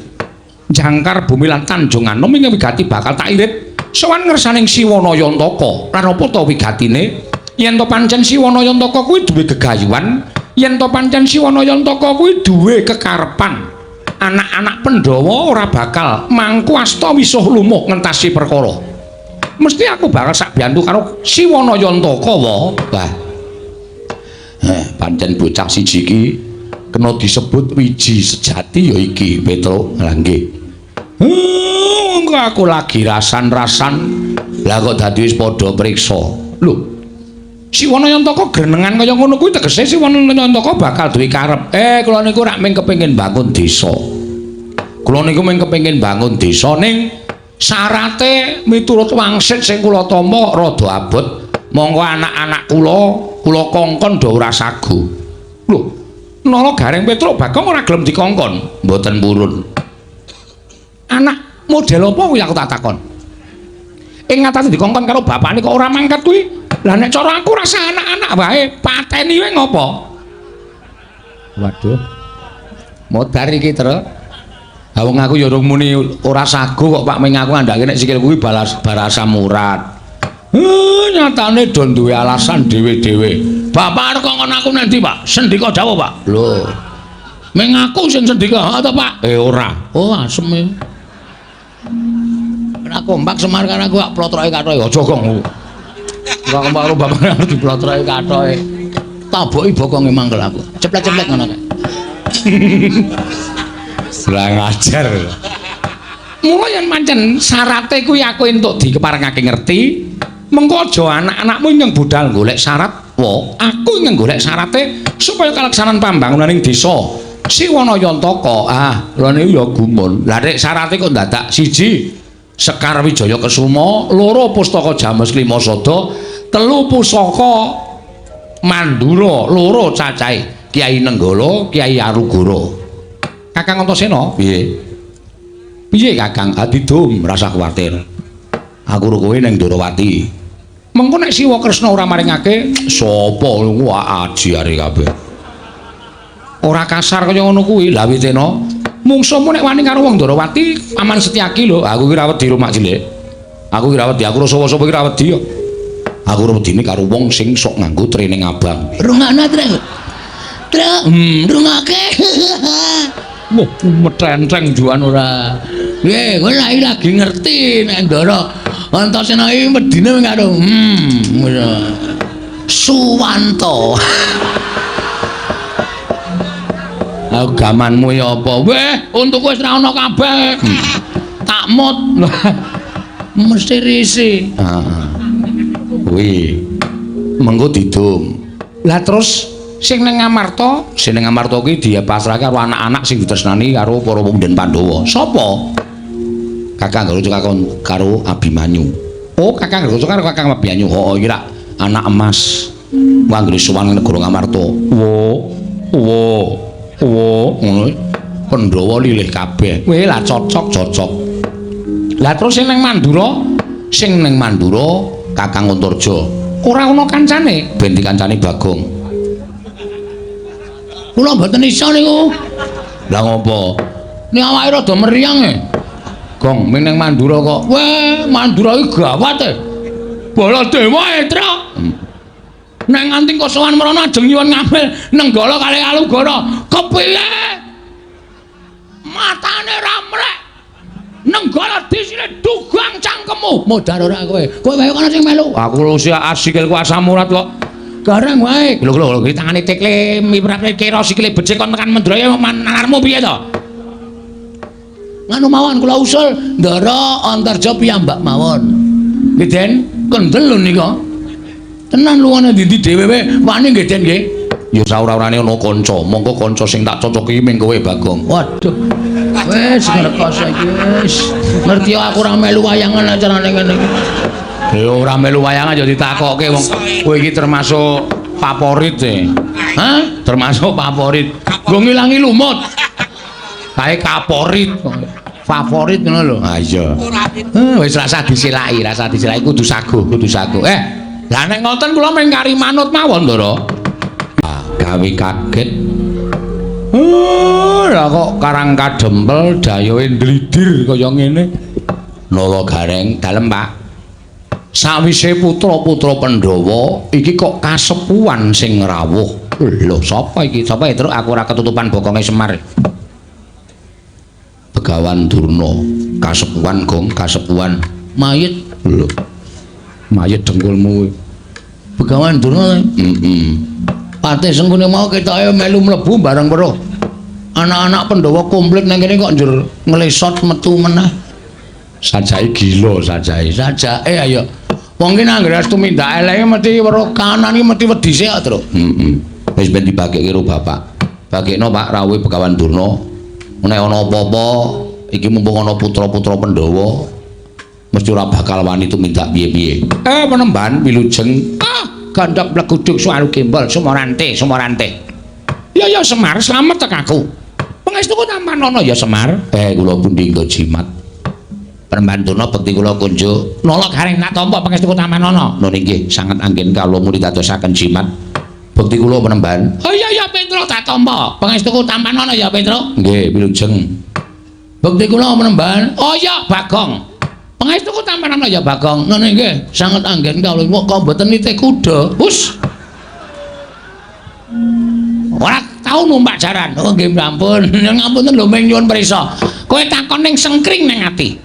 Speaker 1: jangkar bumi lan Tanjung Anom ing wigati bakal tak irit sowan ngersaning Siwana Yantaka. Lan apa ta wigatine? Yen to pancen Siwana Yantaka kuwi duwe gegayuhan, yen to pancen Siwana Yantaka kuwi duwe kekarepan, anak-anak Pandhawa ora bakal mangku asta wisuh lumuh ngentasi perkara. Mesti aku bakal sak biyantu karo Siwana Yantaka wa. Wah. Pancen bocah siji iki kena disebut wiji sejati ya iki, Petruk. Lah nggih. Aku lagi rasan-rasan. Lah kok dadi wis padha priksa. Lho. Siwana Yantaka grenengan kaya ngono kuwi tegese Siwana Yantaka bakal duwe karep. Kula niku rak mung kepengin bangun desa. Kula niku mung kepengin bangun desa ning syarate miturut wangsit sing kula tampa rada abot. Monggo anak-anak kula kula kongkon do ora sagu. Lho, nala Gareng Petruk Bagong ora gelem dikongkon. Mboten purun. Anak model apa kuwi aku tak takon. Ing ngatasi dikongkon karo bapakne kok ora mangkat kuwi. Lah nek cara aku rasa anak-anak wae pateni wae ngopo? Waduh. Modar iki, Truk. Ha wong aku ya urung muni ora sagu kok Pak, ming aku ngandhake nek sikil kuwi balas barasa murat. Nyatane do duwe alasan dhewe-dhewe. Bapak arep kongkon aku nang ndi, Pak? Sendika dawuh, Pak. Lho. Ming aku sing sendika, ha ta, Pak? Ora. Oh, asem e. Ora kompak Semar karo aku kok plotroke kathoke. Aja kok. Ora kompak karo bapak arep diplotroke kathoke. Taboki bokonge mangkel aku. Ceplek-ceplek ngono kae. Lah ngajar. Mula yen pancen syarate kuwi aku entuk dikeparengake ngerti, mengko aja anak-anakmu ingkang budal golek syarat, wa aku ingkang golek syarate supaya kalaksanan pambangunan ing desa Siwana Yantaka. Ah, lha niku ya gumun. Lah nek syarate kok dadak siji Sekar Wijaya Kesuma, loro Pustaka James Lima Sada, telu Pusaka Mandura, loro cacahe Kyai Nenggala, Kyai Arugara. Kakang Antasena, piye? Piye Kakang? Adidum, rasa kuwatir. Aku ro kowe ning Ndorowati. Mengko nek Siwa Kresna ora maringake, sapa wah aji are kabeh. Ora kasar kaya ngono kuwi. Lah witena, mungsuhmu nek wani karo wong Ndorowati, Paman Setyaki lho. Aku ki ra wedi rumak cilik. Aku ki ra wedi, aku sapa-sapa ki ra wedi kok. Aku ora wedine karo wong sing sok nganggo training abang.
Speaker 2: Rungokno, Truk. Truk, rungokake.
Speaker 1: Wah, metenteng juan ora.
Speaker 2: Nggih, kowe lagi ngerti nek Ndara Antasena iki wedine karo ngono. Suwanto.
Speaker 1: Agamanmu ya apa? Weh, untukku wis ra ono kabeh. Tak mut.
Speaker 2: Mesti risi.
Speaker 1: Heeh. Kuwi mengko didum. Lah terus sing ning Ngamarta, sing ning Ngamarta kuwi dipasrahke karo anak-anak sing ditresnani karo para pemuda Pandhawa. Sapa? Kakang Garuda karo Abimanyu. Oh, Kakang Garuda karo Kakang Abimanyu. Heeh, iki rak anak emas. Wanggene sowan ning negara Ngamarta. Wo, wo, wo, ngono. Pandhawa lilih kabeh. Weh, lah cocok, cocok. Lah terus sing ning Mandura, sing ning Mandura Kakang Antarja. Ora ana kancane, ben dikancani Bagong.
Speaker 2: Kula mboten iso niku.
Speaker 1: Lah ngopo?
Speaker 2: Nek awake rada meriang e.
Speaker 1: Gong, ming ning Mandura kok.
Speaker 2: Weh, Mandura iki gawat e. Baladewa e, Truk. Nek nganti kosowan mrono ajeng nyuwun ngambil Nenggala kalih Alugara. Kepiye? Matane ra mrek. Nenggala disine dugang cangkemmu. Modar ora kowe. Kowe wae kono sing melu.
Speaker 1: Aku usia asikilku asam urat kok.
Speaker 2: Gareng wae.
Speaker 1: Lho lho lho, tangane tekle miprate kira sikile becik kon tekan Mendraya nalarmu piye to?
Speaker 2: Nganu mawon kula usul Ndara Antarja piyambak mawon.
Speaker 1: Nggih, Den.
Speaker 2: Kendel lho nika. Tenan luwane ndi-ndi dhewe wae wani nggih, Den nggih.
Speaker 1: Ya saora-orane ana kanca, monggo kanca sing tak cocoki ming kowe Bagong.
Speaker 2: Waduh. Wis ngrekoso iki wis. Ngerti aku ora melu wayangan acarane ngene iki.
Speaker 1: Ya ora melu wayangan ya ditakokke wong kowe iki termasuk favorit e.
Speaker 2: Hah?
Speaker 1: Termasuk favorit. Nggo ngilangi lumut. Kae kaporit. Favorit ngono lho. Ha iya. Wis rasa disilaki, rasa disilaki kudu saguh, kudu saguh. Lah nek ngoten kula mung kari manut mawon, Ndara. Gawe kaget. Lah kok Karang Kadempel dayohe ndlidir kaya ngene. Nala Gareng, dalem Pak. Sawise putra-putra Pandhawa iki kok kasepuhan sing rawuh. Lho, sapa iki? Sapa ya, Truk? Aku ora ketutupan bokonge Semar. Begawan Durna, kasepuhan Gong, kasepuhan.
Speaker 2: Mayit.
Speaker 1: Lho. Mayit dengkulmu.
Speaker 2: Begawan Durna.
Speaker 1: Heeh.
Speaker 2: Patih Sengkuni mau ketoke melu mlebu bareng weruh. Anak-anak Pandhawa komplit nang kene kok njur nglesot metu meneh.
Speaker 1: Sajake gila sajake.
Speaker 2: Sajake ayo. Wong ki nang anggere tumindak eleke mesti weruh kanan iki mesti wedi sik kok, Truk.
Speaker 1: Heeh. Wis ben dibagekke karo bapak. Bagekno Pak rawuhe Begawan Durna. Nek ana apa-apa iki mumpung ana putra-putra Pandhawa mesti ora bakal wani tumindak piye-piye. Penemban wilujeng.
Speaker 2: Ah, gandhok mleguduk suwaru gembol sumorante, sumorante.
Speaker 1: Ya ya Semar, slamet tek aku. Pangestuku tampanana ya Semar. Kula pundi nggo jimat. Penemban Durna bekti kula kunjuk.
Speaker 2: Nala Gareng tak tampa pangestuku tampanana.
Speaker 1: Nun inggih sanget anggen kawula muni dadosaken jimat. Bekti kula penemban.
Speaker 2: Oh iya iya Petro tak tampa. Pangestuku tampanana ya Petro.
Speaker 1: Nggih, wilujeng.
Speaker 2: Bekti kula penemban. Oh iya Bagong. Pangestuku tampanana ya Bagong. Nun inggih sanget anggen kawula kok mboten nitih kuda. Hus. Ora tau numpak jaran. Oh nggih ampun. Ngapunten lho ming nyuwun prisa. Kowe takon ning sengkring ning ati.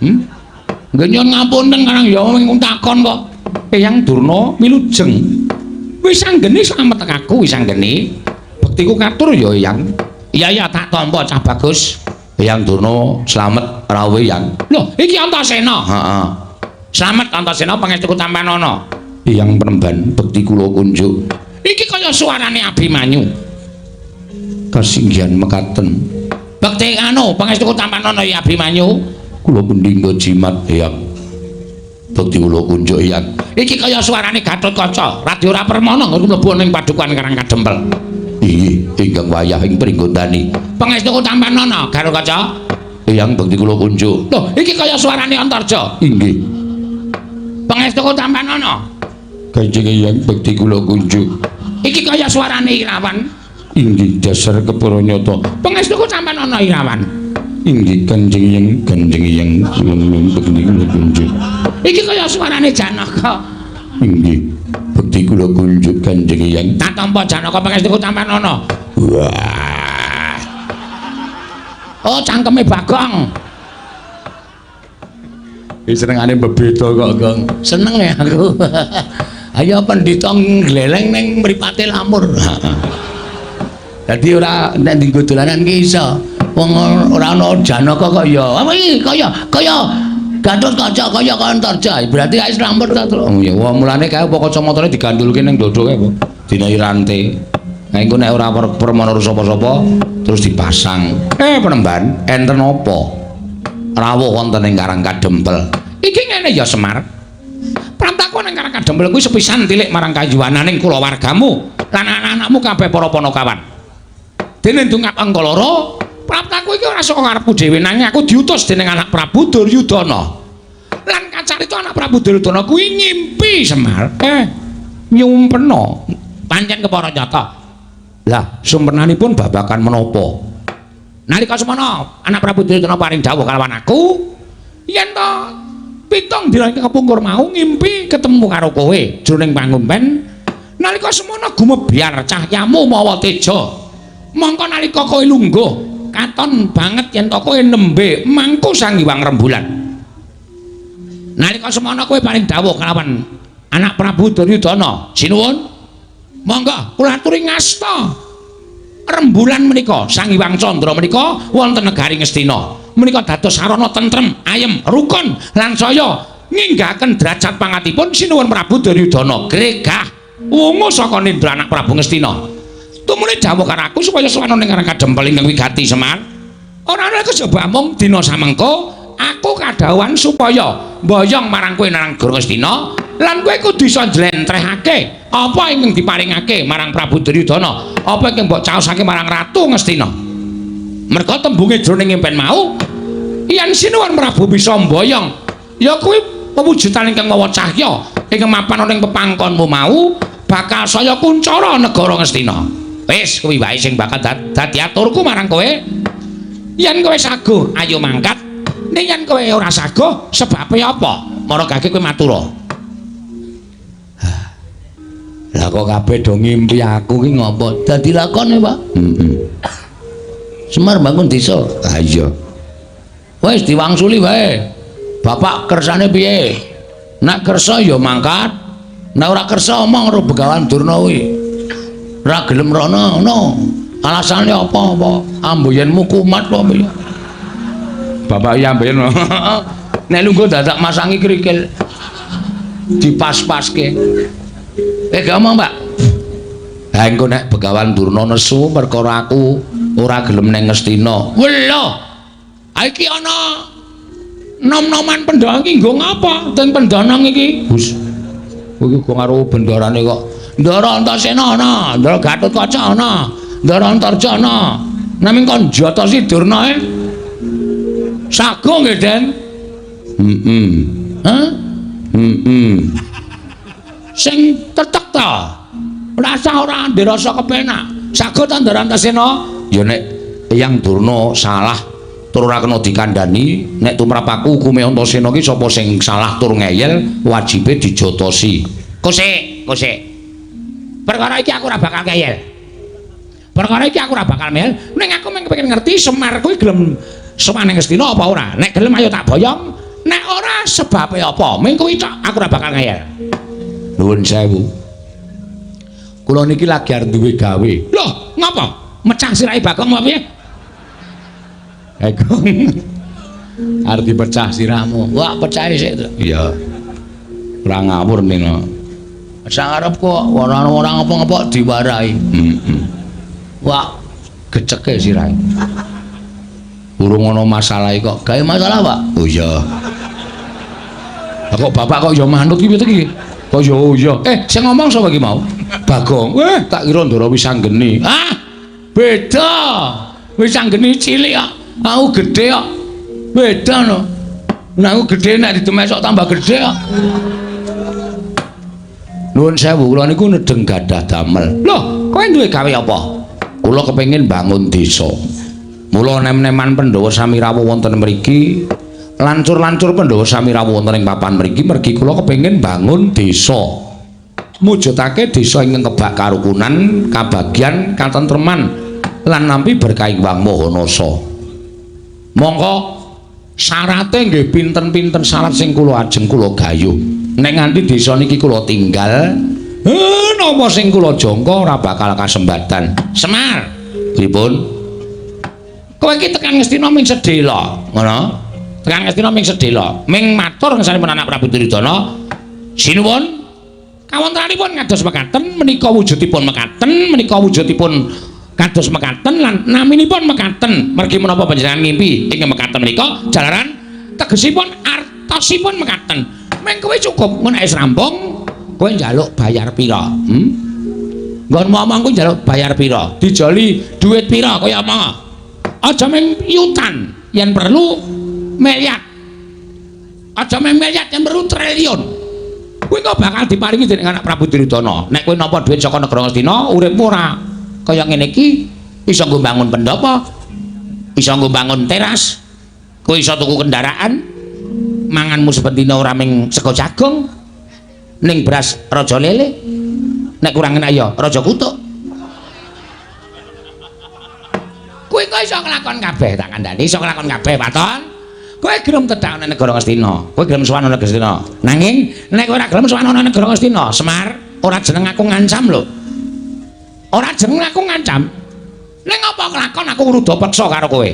Speaker 2: Nggih nyuwun ngapunten karang ya ming takon kok.
Speaker 1: Eyang Durna wilujeng. Wis anggene slamet aku wis anggene. Bektiku katur ya Eyang.
Speaker 2: Iya iya tak tampa cah bagus.
Speaker 1: Eyang Durna slamet rawuh Eyang.
Speaker 2: Lho iki Antasena.
Speaker 1: Heeh.
Speaker 2: Slamet Antasena pangestuku tampanana.
Speaker 1: Eyang penemban bekti kula kunjuk.
Speaker 2: Iki kaya suarane Abimanyu.
Speaker 1: Kasinggihan mekaten.
Speaker 2: Bekti anu pangestuku tampanana ya Abimanyu.
Speaker 1: Kula pundi nggo jimat Eyang. Bekti kula kunjuk Eyang.
Speaker 2: Iki kaya suarane Gatotkaca, Radya ora permana nggon mlebu ning padukuhan Karang Kadempel.
Speaker 1: Inggih, ingkang wayah ing pringgondani.
Speaker 2: Pangestuku tampanana Gatotkaca.
Speaker 1: Eyang bekti kula kunjuk. Loh, iki kaya suarane Antarja. Inggih. Pangestuku tampanana. Kanjeng Eyang bekti kula kunjuk. Iki kaya suarane Irawan. Inggih, dasar kepara nyata. Pangestuku tampanana Irawan. Inggih, Kanjeng Eyang, Kanjeng Eyang kula bekti kula kunjuk. Iki kaya suarane Janaka. Inggih, bekti kula kunjuk Kanjeng Eyang. Tak tampa Janaka pangestuku tampanana. Wah. Oh, cangkeme Bagong. Iki senengane bebeda kok, Gong. Seneng ya aku. Ayo pendhita ngleleng ning mripate lamur. Dadi ora nek dienggo dolanan ki iso. Wong ora ana Janaka kok ya. Apa iki kaya kaya Gatotkaca kaya Antarja. Berarti wis lamur ta, Tru. Oh ya, wah mulane kae apa kacamatane digandulke ning dodo kae apa? Dinahi rante. Nah, engko nek ora permono sapa-sapa terus dipasang. Penemban, enten apa? Rawuh wonten ing Karang Kadempel. Iki ngene ya Semar. Prantaku ning Karang Kadempel kuwi sepisan tilik marang kayuwananing kulawargamu lan anak-anakmu kabeh para panakawan. Dene ndungap angka loro, praptaku iki ora saka karepku dhewe nanging aku diutus dening anak Prabu Duryudana. Lan kacarita anak Prabu Duryudana kuwi ngimpi Semar. Nyumpena. Pancen kepara nyata. Lah, sumpenanipun babagan menapa? Nalika semana anak Prabu Duryudana paring dawuh kalawan aku, yen to 7 dina ingkang kepungkur mau ngimpi ketemu karo kowe jroning pangumpen. Nalika semana gumebyar cahyamu mawa teja. Mongko nalika kowe lungguh, katon banget yen to kowe nembe mangku Sang Hyang Rembulan. Nalika semana kowe paring dawuh kalawan anak Prabu Duryudana, sinuwun. Monggo kula aturi ngasta rembulan menika Sang Hyang Candra menika wonten negari Ngastina. Menika dados sarana tentrem, ayem, rukun lan saya nginggahaken derajat pangatipun sinuwun Prabu Duryudana gregah wungu saka nindra anak Prabu Ngastina. Tumune dawuh karo aku supaya sowan ning Karang Kadempel ingkang wigati Semar. Ora ana kejaba mung dina samengko aku kadhawuhan supaya mboyong marang kowe nang negara Ngastina lan kowe kudu iso njlentrehake apa ingkang diparingake marang Prabu Duryudana, apa ingkang mbok caosake marang Ratu Ngastina. Merga tembunge jroning impen mau yen sinuwun Prabu bisa mboyong ya kuwi pewujudan ingkang mawa cahya ingkang mapan ana ing pepangkonmu mau bakal saya kuncara negara Ngastina. Wis kuwi wae sing bakal dadi aturku marang kowe. Yen kowe saguh ayo mangkat, ning yen kowe ora saguh sebabe apa? Maragake kowe matura. Lah kok kabeh do ngimpi aku ki ngopo? Dadi lakone, Pak. Heeh. Semar bangun desa. Ha iya. Wis diwangsuli wae. Bapak kersane piye? Nek kersa ya mangkat. Nek ora kersa omong karo Begawan Durna kuwi. Ora gelem rono ngono. Alasane apa-apa? Amboyenmu kumat apa piye? Bapak iya amboyen. Nek lungguh dadak masangi krikil. Dipas-paske. Gak omong, Pak. Ha engko nek Begawan Durna nesu perkara aku ora gelem nang Ngastina. Welo. Ha iki ana nom-noman pendhang iki nggo ngapa? Teng pendhanang iki. Gus. Kowe iki go karo bendarane kok. Ndara Antasena ana, Ndara Gatotkaca ana, Ndara Antarja ana. Naming kon jotosi Durna e. Sago nggih, Den. Heeh. Hah? Heeh. Sing tetek ta. Rasa ora ndirasa kepenak. Sago ta Ndara Antasena? Ya nek Eyang Durna salah tur ora kena dikandhani, nek tumrap aku hukume Antasena ki sapa sing salah tur ngeyel wajibe dijotosi. Kosek, kosek. Perkara iki aku ora bakal ngeyel. Perkara iki aku ora bakal ngeyel, ning aku mung kepengin ngerti Semar kuwi gelem sowan ning Ngastina apa ora. Nek gelem ayo tak boyong, nek ora sebabe apa? Ming kuwi tok aku ora bakal ngeyel. Nuwun sewu. Kula niki lagi arep duwe gawe. Loh, ngapa? Mecah sirahe Bagong apa piye? Bagong. Arep dipecah sirahmu. Wah, pecahe sik to. Iya. Ora ngawur ning. Sak arep kok ora ora ngapa-ngapa diwarahi. Heeh. Wah, geceke sirahe. Urung ana masalah kok. Gawe masalah, Pak? Oh iya. Lah kok bapak kok ya manut ki piye iki? Kok ya oh iya. Sing ngomong sapa iki mau? Bagong. Tak kira Ndara Wisanggeni. Ah, beda. Wisanggeni cilik kok. Aku gedhe kok. Beda no. Nek aku gedhe nek didemesok tambah gedhe kok. Nuwun sewu, kula niku nedeng gadah damel. Loh, kowe duwe gawe apa? Kula kepengin bangun desa. Mula nem-neman Pandhawa sami rawuh wonten mriki, lancur-lancur Pandhawa sami rawuh wonten ing papan mriki mergi kula kepengin bangun desa. Mujudake desa ingkang kebak karukunan, kabagyan, katentreman lan nampi berkah Hyang Maha Nasa. Mongko syarate nggih pinten-pinten syarat sing kula ajeng kula gayuh. Nek nganti desa niki kula tinggal, napa sing kula jangka ora bakal kasembatan. Semar, pripun? Kowe iki tekan Ngastina ming sedhela, ngono? Tekan Ngastina ming sedhela, ming matur ngersanipun anak Prabu Duryudana. Sinuwun, kawontenanipun kados mekaten, menika wujudipun mekaten, menika wujudipun kados mekaten lan naminipun mekaten. Mergi menapa panjenengan ngimpi ing mekaten menika jalaran tegesipun artosipun mekaten. Meng kowe cukup mun wis rampung kowe njaluk bayar pira? Nggon ngomong kowe njaluk bayar pira? Dijoli duit pira kaya omong. Aja mung yutan, yen perlu miliar. Aja mung miliar, yen perlu triliun. Kowe kok bakal diparingi dening anak Prabu Duryudana. Nek kowe nampa dhuwit saka negara Ngastina, uripmu ora kaya ngene iki, iso nggo bangun pendhapa, iso nggo bangun teras, kowe iso tuku kendaraan, manganmu saben dina ora ming sego jagung, ning beras raja lele, nek kurang enak ya raja kutuk. Kowe kok iso nglakon kabeh, tak kandhani iso nglakon kabeh, Waton. Kowe gelem tedak nang negara Ngastina, kowe gelem sowan nang Ngastina. Nanging nek kowe ora gelem sowan nang negara Ngastina, Semar, ora jeneng aku ngancam lho. Ora jeneng aku ngancam. Ning apa kelakon aku ngruda peksa karo kowe?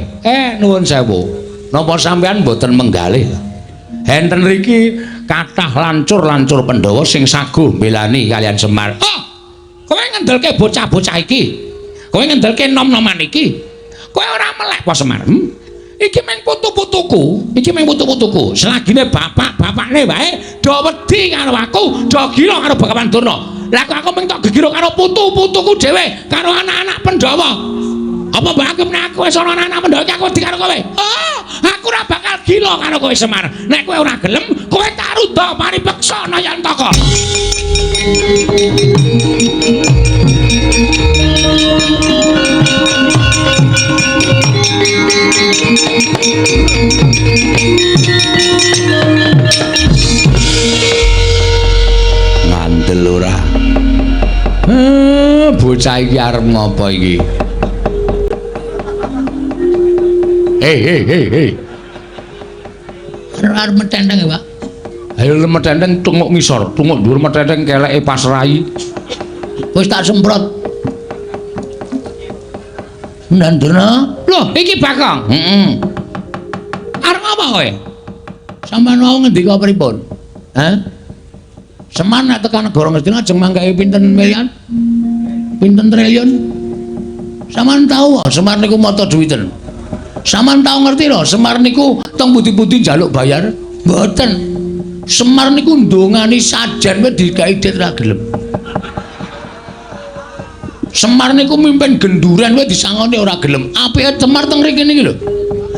Speaker 1: Nuwun sewu. Napa sampean mboten menggalih? Enten riki kathah lancur-lancur Pandhawa sing saguh mbelani kalian Semar. Oh, kowe ngendelke bocah-bocah iki. Kowe ngendelke nom-noman iki. Kowe ora melek apa Semar? Iki mung putu-putuku, iki mung putu-putuku. Selagine bapak-bapakne wae do wedi karo aku, do gila karo Bagawan Durna. Lah kok aku mung tok gegiro karo putu-putuku dhewe, karo anak-anak Pandhawa. Apa mbok anggap nek aku wis ana anak-anak Pandhawa iki aku wedi karo kowe? Oh, aku ora bakal gila karo kowe Semar. Nek kowe ora gelem, kowe tak rudha paripeksa Nayantaka. Ngandel ora? Bocah iki arep ngopo iki? Hei hei hei hei.
Speaker 2: Arep metenteng ya, Pak.
Speaker 1: Ayo metenteng tunguk ngisor, tunguk dhuwur metenteng keleke pas rai.
Speaker 2: Wis tak semprot. Ndandurna.
Speaker 1: Loh, iki Bagong. Heeh. Arep ngapa kowe?
Speaker 2: Sampeyan wau ngendika pripun? Hah? Semar nek tekan negara Ngastina ajeng manggahe pinten miliar? Pinten triliun? Sampeyan tau Semar niku mata duwiten. Sampeyan tau ngerti lho, Semar niku teng pundi-pundi njaluk bayar? Mboten. Semar niku ndongani sajen wis digawe dit ra gelem. Semar niku mimpin genduren wis disangoni ora gelem. Apike Semar teng mriki niki lho.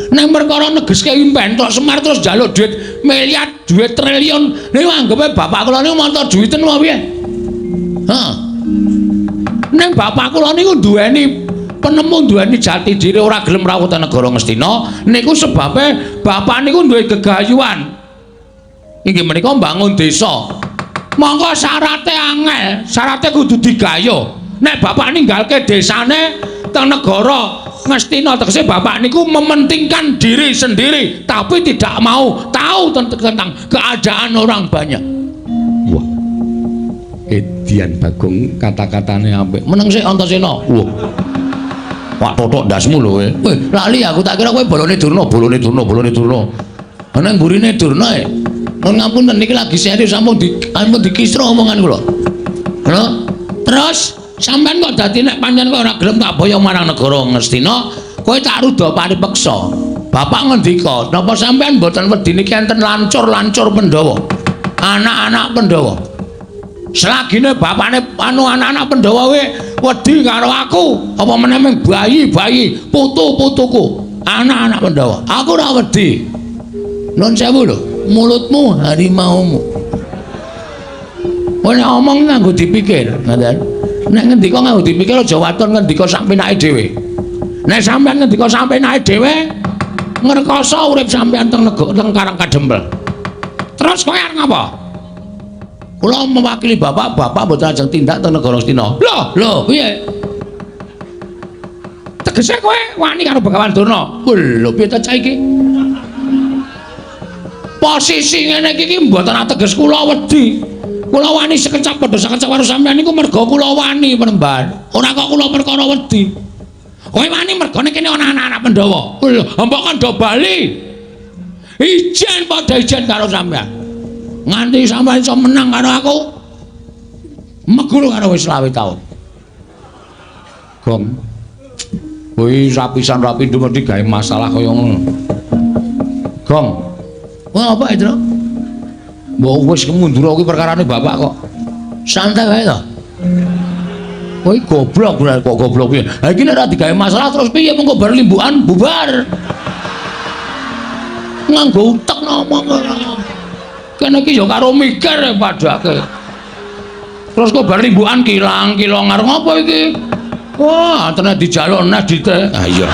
Speaker 2: Nek perkara negeske impen tok Semar terus njaluk duit miliar, duit triliun. Niku anggepe bapak kula niku mata duwiten apa piye? Heeh. Ning bapak kula niku duweni penemu, duweni jati diri, ora gelem rawuh teng negara Ngastina. Niku sebabe bapak niku duwe gegayuhan. Inggih menika mbangun desa. Monggo syarate angel, syarate kudu digayuh. Nek bapak ninggalke desane teng negara Ngastina, tegese bapak niku mementingkan diri sendiri tapi tidak mau tahu tentang keadaan orang banyak.
Speaker 1: Wah. Edian Bagong kata-katane apik.
Speaker 2: Meneng sik Antasena.
Speaker 1: Wah. Wah totok ndasmu lho kowe.
Speaker 2: Weh, lali aku tak kira kowe bolone Durna,
Speaker 1: bolone Durna, bolone Durna.
Speaker 2: Ana mburine Durna e. Mun ngapunten niki lagi serius sampun dikisra omongan kula. Lho, terus sampean kok dadi nek pancen kok ora gelem tak boyong marang negara Ngastina, kowe tak rudha paripeksa. Bapak ngendika, napa sampean mboten wedi niki enten lancur-lancur Pandhawa? Anak-anak Pandhawa. Selagine bapakne anu anak-anak Pandhawa we wedi karo aku, apa meneh mung bayi-bayi, putu-putuku.
Speaker 1: Anak-anak Pandhawa, aku ora wedi. Nun sewu lho, mulutmu harimaumu. Kowe nek omong nganggo dipikir, ngoten. Nek ngendika nganggo dipikir aja waton ngendika sak penake dhewe. Nek sampean ngendika sak penake dhewe, ngrekoso urip sampean teng teng Karang Kadempel. Terus kowe arep ngapa? Kula mewakili bapak, bapak mboten ajeng tindak teng negara Astina. Lho, lho, piye? Tegese kowe wani karo Begawan Durna. Lho, piye ta cah iki? Posisi ngene iki mboten ateges kula wedi. Kula wani sekecap padha sekecap karo sampean niku merga kula wani penemban. Ora kok kula perkara wedi. Kowe wani mergane kene ana anak-anak Pandhawa. Lho, mbok kon do bali. Ijen padha ijen karo sampean. Nganti sampean iso menang karo aku. Meguru karo wis 20 taun. Gong. Kuwi rapisan rapindo mesti gawe masalah kaya ngono. Gong. Wah, apa itu? Mbok wis mundur kuwi perkarane bapak kok. Santai wae to. Kowe goblok kok goblok piye. Ha iki nek ora digawe masalah terus piye mengko bar limbukan bubar. Nganggo utek ngomong ora. Kene iki ya karo mikir padake. Terus kok bar limbukan kilang-kilong arep ngopo iki? Wah, tenan dijaluk nes dite. Ha iya.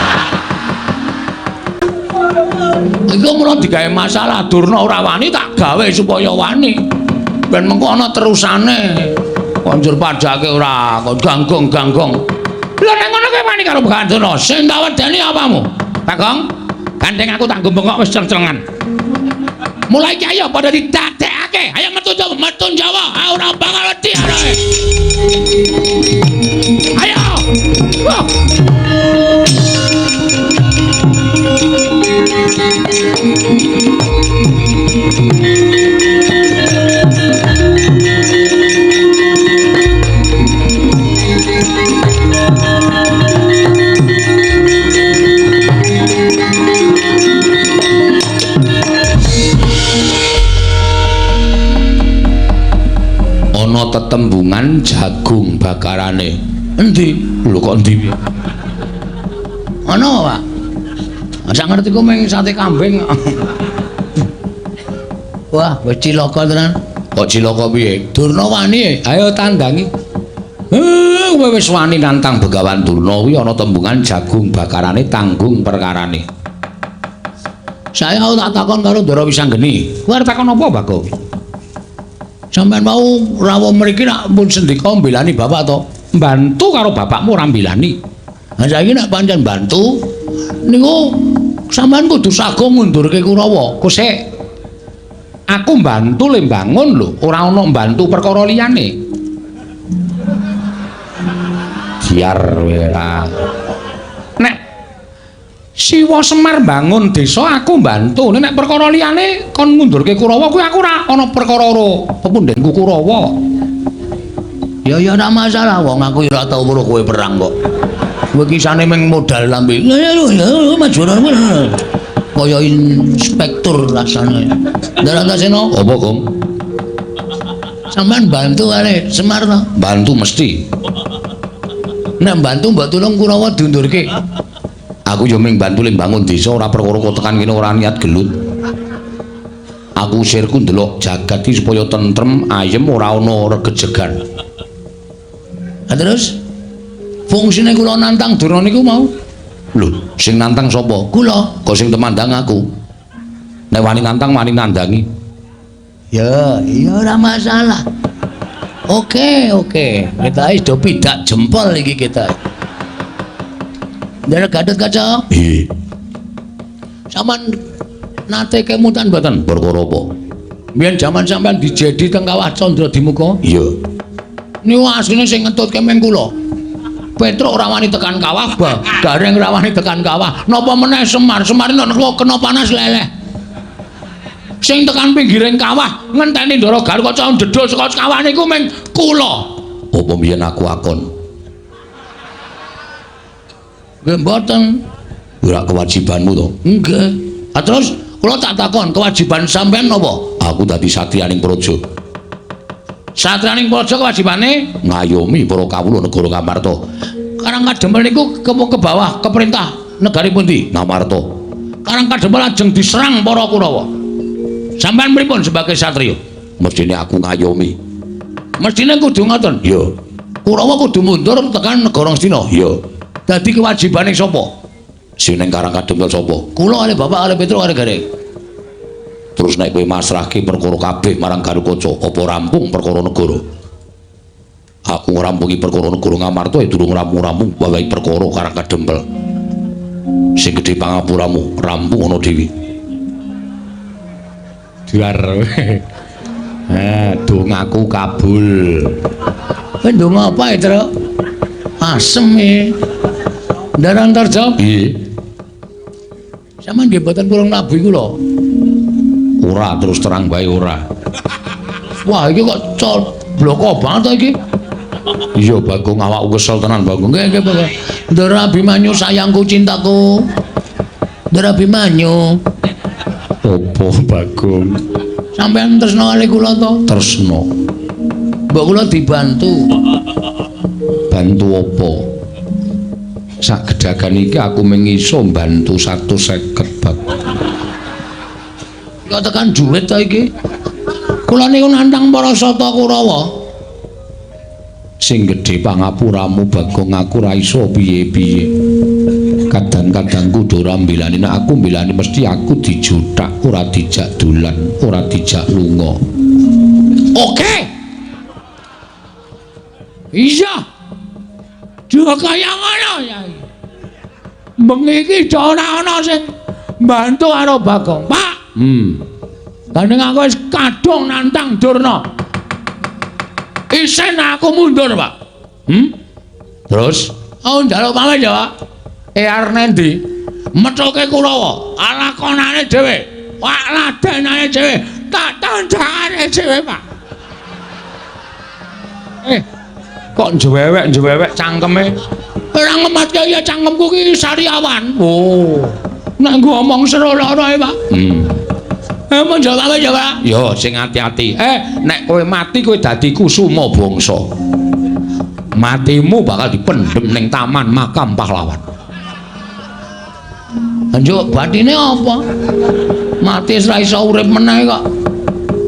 Speaker 1: Iku mula digawe masalah Durna ora wani tak gawe supaya wani. Ben mengko ana terusane. Konjur padake ora kok ganggong-ganggong. Lha nek ngono kowe wani karo Begawan Durna, sing tak wedeni apamu? Bagong, gandeng aku tak bengok wis ceng-cengan. Mulai iki ayo padha didadekake. Ayo metu Jawa, metu Jawa. Ora bakal wedi arek. Ayo. Wah. Ana tetembungan jagung bakarane. Endi? Lho kok endi piye? Ana, Pak. Sak ngerti ku mung sate kambing. Wah, wis cilaka tenan. Kok cilaka piye? Durna wani, ayo tandangi. Kowe wis wani nantang Begawan Durna kuwi ana tembungan jagung bakarane tanggung perkarane. Saya tak takon karo Ndara Wisanggeni. Kowe arep takon apa, Bagong? Sampeyan mau rawuh mriki nak pun sendika mbelani bapak to? Mbantu karo bapakmu ora mbelani. Lah saiki nek pancen bantu niku sampeyan kudu sago ngundurke Kurawa. Kosek aku mbantu le mbangun lho, ora ana mbantu perkara liyane. Biar ora. Nek Siwa Semar mbangun desa aku mbantu, nek perkara liyane kon ngundurke Kurawa kuwi aku ora ana perkara karo pepundhenku Kurawa. Ya ya ora masalah wong aku ora tau weruh kowe perang kok. Kowe kisane mung modal lambe. Kaya inspektur rasane. Ndarantasena apa, Gong? Sampeyan bantu kare Semar to? Bantu mesti. Nek bantu mbok tulung Kurawa diundurke. Aku yo mung bantu le mbangun desa ora perkara kok tekan kene ora niat gelut. Aku sirku ndelok jagat iki supaya tentrem, ayem ora ana regejegan. Lah terus fungsine kula nantang Durna niku mau. Lho, sing nantang sapa? Kula. Kok sing temandang aku. Nek wani nantang wani nandangi. Ya, iya ora masalah. Oke, oke. Kita wis do pidak jempol iki kita. Ndara Gatot Kaca. Nggih. Sampeyan nate kemutan mboten? Perkara apa? Mbiyen jaman sampeyan dijedi teng Kawah Candra Dimuka? Iya. Niku asline sing ngetutke meng kula. Petruk ora wani tekan kawah, Gareng ora wani tekan kawah. Napa meneh Semar? Semar nek kena panas leleh. Sing tekan pinggiring kawah ngenteni Ndara Garukaca ndedul saka kawah niku meng kula. Apa mbiyen aku akon? Nggih mboten. Ora kewajibanmu to? Nggih. Ah terus kula tak takon, kewajiban sampean napa? Aku dadi satriyaning praja. Satriyaning praja kewajibane ngayomi para kawula negara Ngamarta. Karang Kadempel niku ke bawah ke perintah negari pundi? Ngamarta. Karang Kadempel lajeng diserang para Kurawa. Sampeyan pripun sebagai satriya? Mestine aku ngayomi. Mestine kudu ngoten. Iya. Kurawa kudu mundur tekan negara Ngastina. Iya. Dadi kewajibane sapa? Sing ning Karang Kadempel sapa? Kula kalih Bapak kalih Petro kalih Gareng. Terus nek kowe masrahke perkara kabeh marang Garukaca, apa rampung perkara negara? Aku ngrampungi perkara negara Ngamarta ya durung rampung-rampung wae perkara Karang Kadempel. Sing gedhe pangapuramu rampung ana dhewe. Duar. Dongaku kabul. Kowe ndonga apa ya, Tru? Asem e. Ndara Antarja? Nggih. Sampeyan nggih mboten purung nabuhi kula. Ora, terus terang bae ora. Wah, iki kok bloko banget to iki. Iya, Bagong, awakku kesel tenan, Bagong. Nggih, nggih, Bagong. Ndara Abimanyu sayangku cintaku. Ndara Abimanyu. Opo, Bagong? Sampeyan tresna kali kula to? Tresna. Mbok kula dibantu. Bantu apa? Sak gedagan iki aku mung iso mbantu 150, Bagong. Kok tekan duit to iki? Kula niku nantang para sata Kurawa. Sing gedhe pangapuramu Bagong, aku ora iso piye-piye. Kadang-kadang kudu ora mbelani, nek aku mbelani mesti aku dijuthak, ora dijak dolan, ora dijak lunga. Oke. Iya. Juga kaya ngono ya. Bengi iki ora ana sing mbantu karo Bagong. Pak. Gandeng aku wis kadung nantang Durna. Isen aku mundur, Pak. Terus? Aku njaluk pamit ya, Pak. Arep nendi? Methuke Kurawa, lakonane dhewe, wak ladenane dhewe, tak tandangane dhewe, Pak. Kok njewewek-njewewek cangkeme? Ora ngematke ya cangkemku ki sariawan. Oh. Nek nggo omong seru lara ae, Pak. Mun jawab ya, Pak. Yo sing ati-ati. Nek kowe mati kowe dadi kusuma bangsa. Matimu bakal dipendhem ning taman makam pahlawan. Njuk batine apa? Mati wis ra iso urip meneh kok.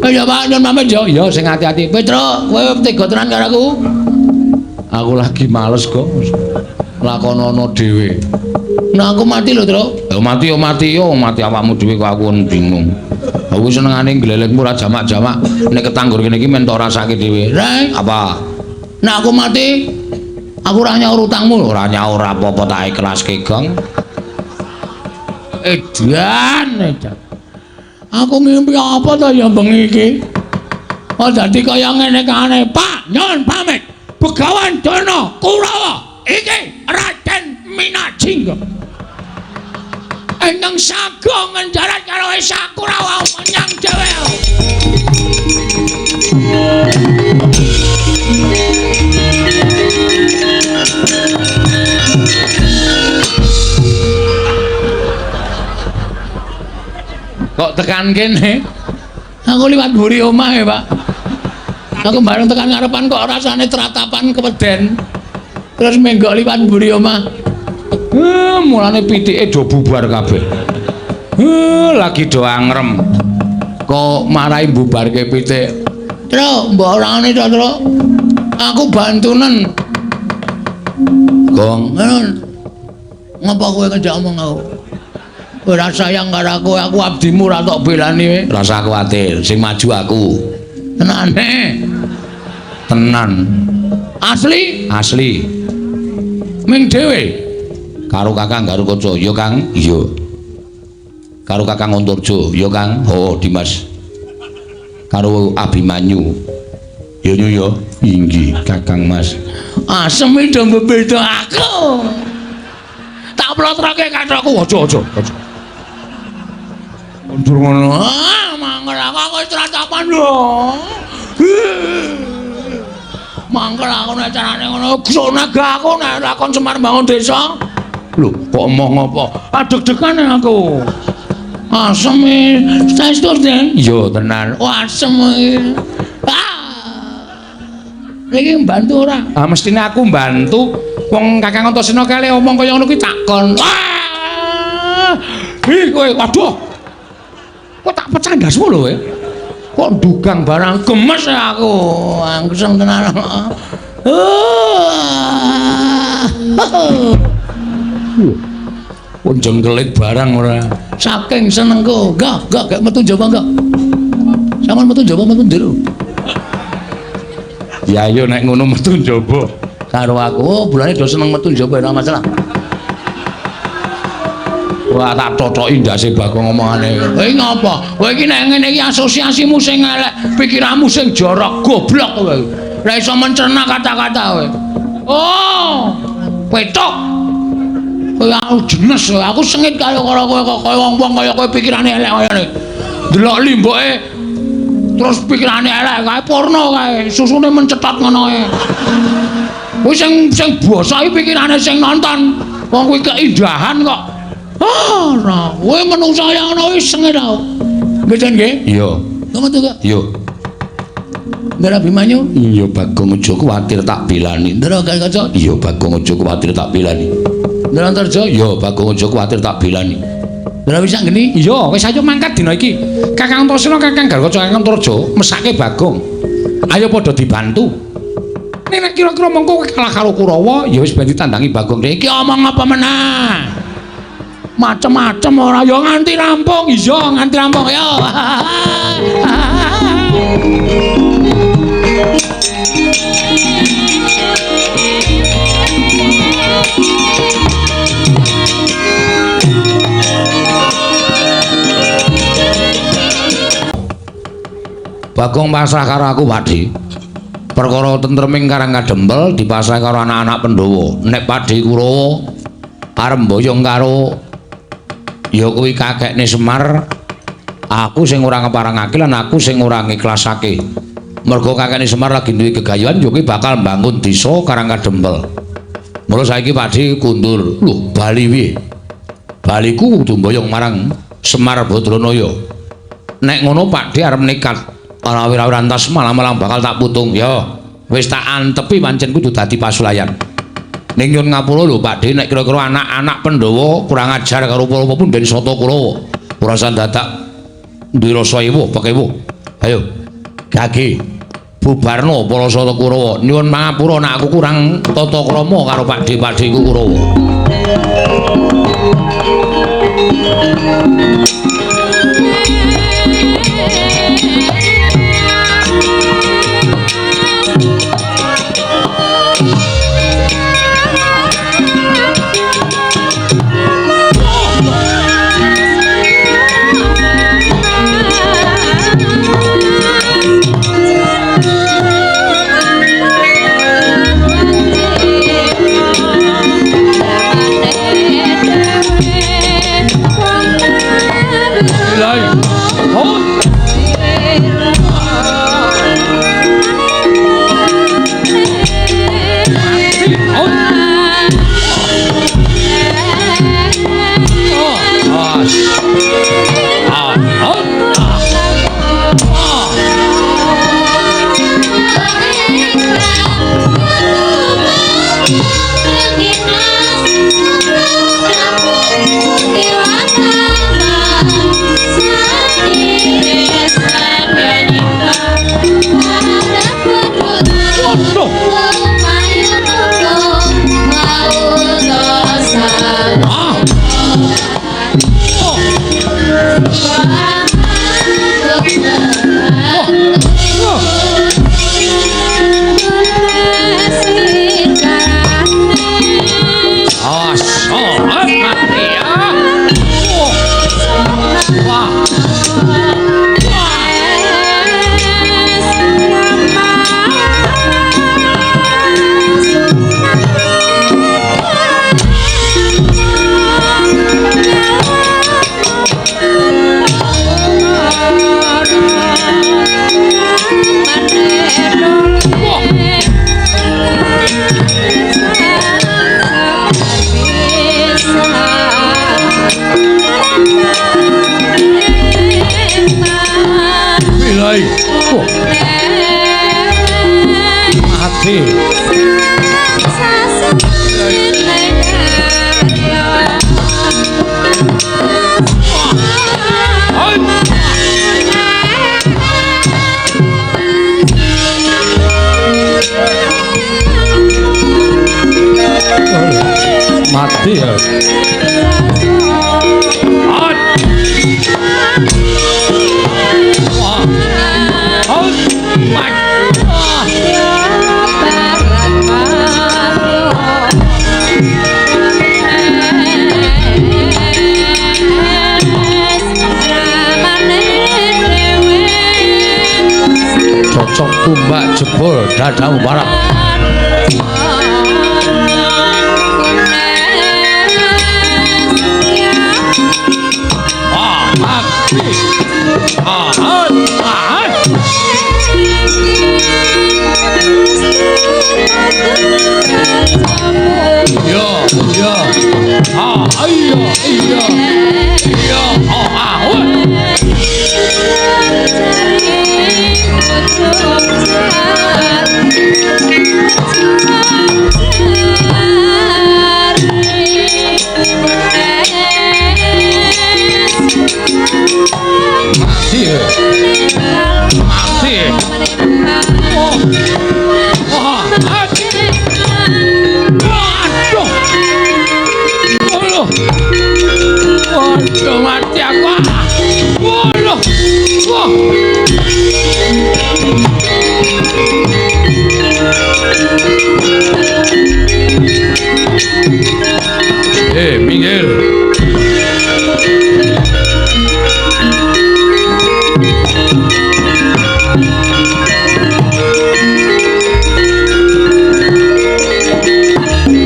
Speaker 1: Ya Pak, nyun pamit yo. Yo sing ati-ati. Petro, kowe tega tenan karo aku? Aku lagi males kok. Lakonono dhewe. Nah aku mati lho, Tru. Ya mati yo mati yo, mati awakmu dhewe kok aku bingung. Aku senengane glelekmu ora jamak-jamak. Nek ketanggur kene iki men tok rasake dhewe. Reng, apa? Nek aku mati, aku ora nyaur utangmu. Ora nyaur apa-apa tak ikhlaske, Gong. Edan, edan. Aku ngimpi apa to ya bengi iki? Oh dadi kaya ngene kane, Pak, nyun pamit. Begawan Durna Kurawa iki Raden Minajingga. Ingkang sago ngenjarat karo Esa Kurawa menyang dhewe. Kok tekan kene? Aku liwat mburi omah ya, Pak. Aku bareng tekan ngarepan kok rasane tratapan keweden. Terus menggok liwat mburi omah. Mulane pitike do bubar kabeh. Lagi do angrem. Kok marahi bubarke pitik. Tru, mbok orangane to, Tru. Aku bantunen. Gong, ngapa kowe ngejak omong aku? Ora sayang karo aku, aku abdimu ora tok belani kowe. Rasa kuwatir, sing maju aku. Tenane. Tenan. Asli? Asli. Ming dhewe. Karo Kakang Garukaca, ya Kang? Iya. Karo Kakang Antarja, ya Kang? Oh, Dimas. Karo Abimanyu. Ya nyu ya. Inggih, Kakang Mas. Asem iki do mbeda aku. Tak plotroke kathokku, aja aja aja. Mundur ngono. Ah, mangkel aku wis tratapan lho. Mangkel aku nek carane ngono, gsonaga aku nek lakon Semar bangun desa. Lho, kok emoh ngopo? Ah deg-degan aku. Asem e. Saestu, Den? Iya, tenan. Oh, asem iki. Ah. Iki mbantu ora? Ah, mestine aku mbantu. Wong Kakang Antasena kale omong kaya ngono kuwi takon. Ah! Ih kowe waduh. Kok tak pecah ndasmu lho kowe. Kok ndugang barang gemes aku. Angseng tenan. Pun jengkelit barang ora. Saking senengku. Enggak metu njaba enggak. Sampeyan metu njaba metu njero.
Speaker 2: Ya ayo nek ngono metu njaba.
Speaker 1: Karo aku, oh, bulane do seneng metu njaba ora masalah. Wah tak totoki ndase Bagong omongane. Kowe ngapa? Kowe iki nek ngene iki asosiasimu sing elek, pikiranmu sing jorok, goblok kowe. Ora iso mencerna kata-kata kowe. Oh, petok. Kowe aku jenes, aku sengit karo kowe kok kaya wong-wong kaya kowe pikirane elek kaya ngene. Delok limboke terus pikirane elek kae porno kae, susune mencetot ngono kae. Kuwi sing sing basa iki pikirane sing nonton. Wong kuwi keindahan kok. Ah, ora. Kowe menungsa kaya ngono wis sengit aku. Nggih, Jan nggih?
Speaker 2: Iya.
Speaker 1: Kok metu kok?
Speaker 2: Iya.
Speaker 1: Ndara Abimanyu?
Speaker 2: Iya, Bagong aja kuwatir tak belani.
Speaker 1: Ndara Gatotkaca?
Speaker 2: Iya, Bagong aja kuwatir tak belani.
Speaker 1: Ndara Antarja?
Speaker 2: Iya, Bagong aja kuwatir tak belani.
Speaker 1: Ndara Wisanggeni?
Speaker 2: Iya, wis ayo mangkat dina iki. Kakang Antasena, Kakang Gatotkaca, Kakang Antarja mesake Bagong. Ayo padha dibantu. Nek kira-kira mengko kowe kalah karo Kurawa, ya wis ben ditandangi Bagong.
Speaker 1: Iki omong apa meneh? Macem-macem ora ya nganti rampung. Iya, nganti rampung ya.
Speaker 2: Bagong pasrah karo aku, Pakde. Perkara tentreming Karang Kadempel dipasrah karo anak-anak Pandhawa. Nek Pakde Kurawa arep mboyong karo ya kuwi kakekne Semar, aku sing ora ngeparangake lan aku sing ora ngikhlasake. Mergo kakekne Semar lagi duwe gegayuhan ya kuwi bakal mbangun desa Karang Kadempel. Mula saiki Pakde kundur. Lho, bali piye? Baliku kudu mboyong marang Semar Badranaya. Nek ngono Pakde arep nekat ana wira-wirantas malam-malam bakal tak putung. Ya, wis tak antepi pancen kudu dadi pasulayan. Ning nyun ngapura lho Pakde, nek kira-kira anak-anak Pandhawa kurang ajar karo apa pun ben sata Kurawa. Ora usah dadak duwe rasa ewuh pekewuh. Ayo, gage bubarno para sata Kurawa. Nyuwun pangapura nek aku kurang tata krama karo Pakde-pakdeku Kurawa.
Speaker 1: Oh. Mati. Cocok tumbak jebol dadamu parah. Iya, iya. Ah, iya, iya. Iya, ah, ah. Mati. Mati. Oh. Oh. Aduh. Aduh. Waduh, mati aku. Waduh. Wah. Minggir.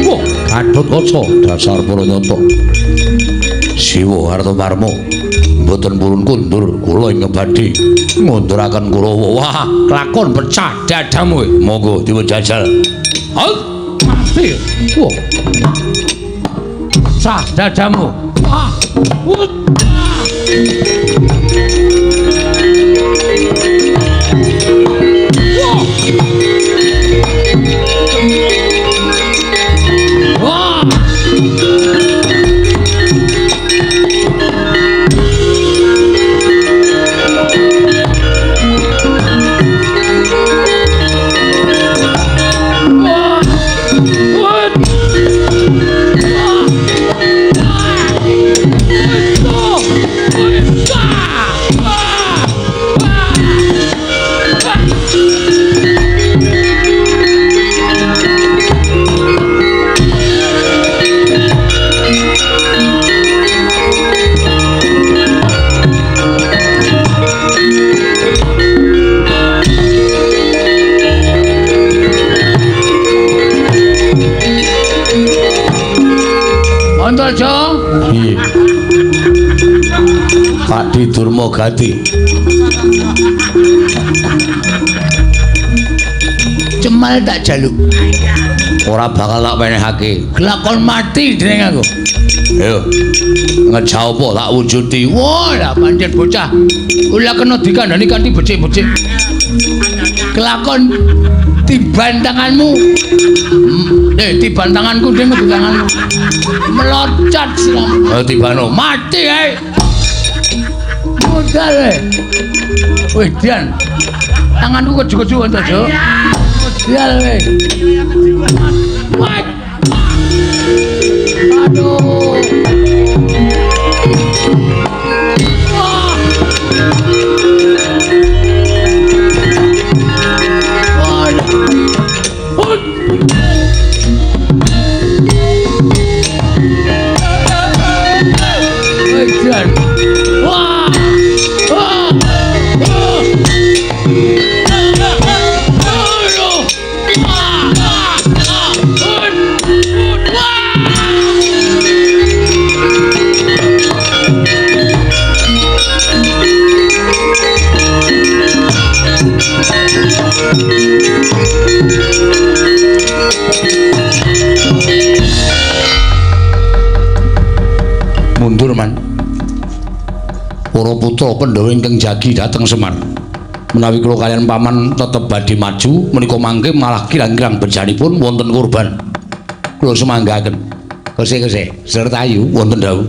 Speaker 1: Wah, Gatotkaca dasar para nyata. Siwa Artomarma mboten purun kundur kula ingkang badhe ngunduraken Kurawa. Wah, lakon pecah dadamu. Monggo dipun jajal. Halt, mati. Wah. Pecah dadamu. Wah. Wah. Wah. Pak Di Durma Gati. Cemal tak jaluk. Ora bakal tak penehake. Kelakon mati dening aku. Ayo. Ngejauh tak wujudi. Wah, lah pancen bocah. Ora kena dikandani kanthi becik-becik. Kelakon tiban tanganmu. Tiban tanganku ding tanganmu. Melocot sira. Ayo tibano. Mati ae. Modal e. Wih, Dian. Tanganku keju-keju Antaja. Modal e. Aduh. Wah. Wah. Wah. Mundur man. Para putra Pandhawa ingkang jagi dhateng Semar. Menawi kula kaliyan paman tetep badhe maju menika mangke malah kirang-kirang bejanipun wonten korban. Kula sumanggaken. Kose-kose Sertayu wonten dawuh.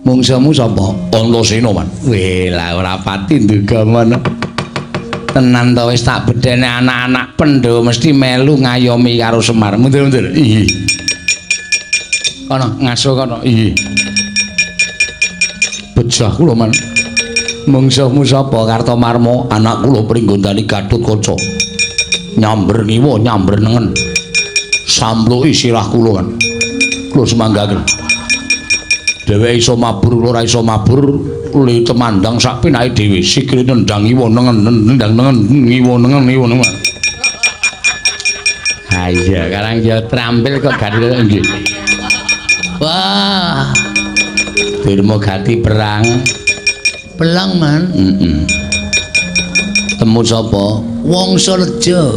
Speaker 1: Mungsuhmu sapa? Antasena man. Weh lah ora pati nduga mono. Tenan to wis tak bedhene anak-anak Pandhawa mesti melu ngayomi karo Semar. Mundur-mundur. Iya. Kono ngaso kono. Iya. Bejah kula man. Mungsuhmu sapa Kartomarma? Anak kula Pringgondani Gatotkaca. Nyamber ngiwa, nyamber nengen. Sampluki sirah kula kan. Kula semanggaken. Dheweke iso mabur, kula ora iso mabur, le temandang sak penake dhewe. Sikile nendang ngiwa nengen, nendang nengen, ngiwa nengen, ngiwa nengen. Ha iya, karang ya trampil kok gati nggih. Wah. Dirma gati perang.
Speaker 2: Pelang man.
Speaker 1: Heeh. Temu sapa?
Speaker 2: Wangsa Reja.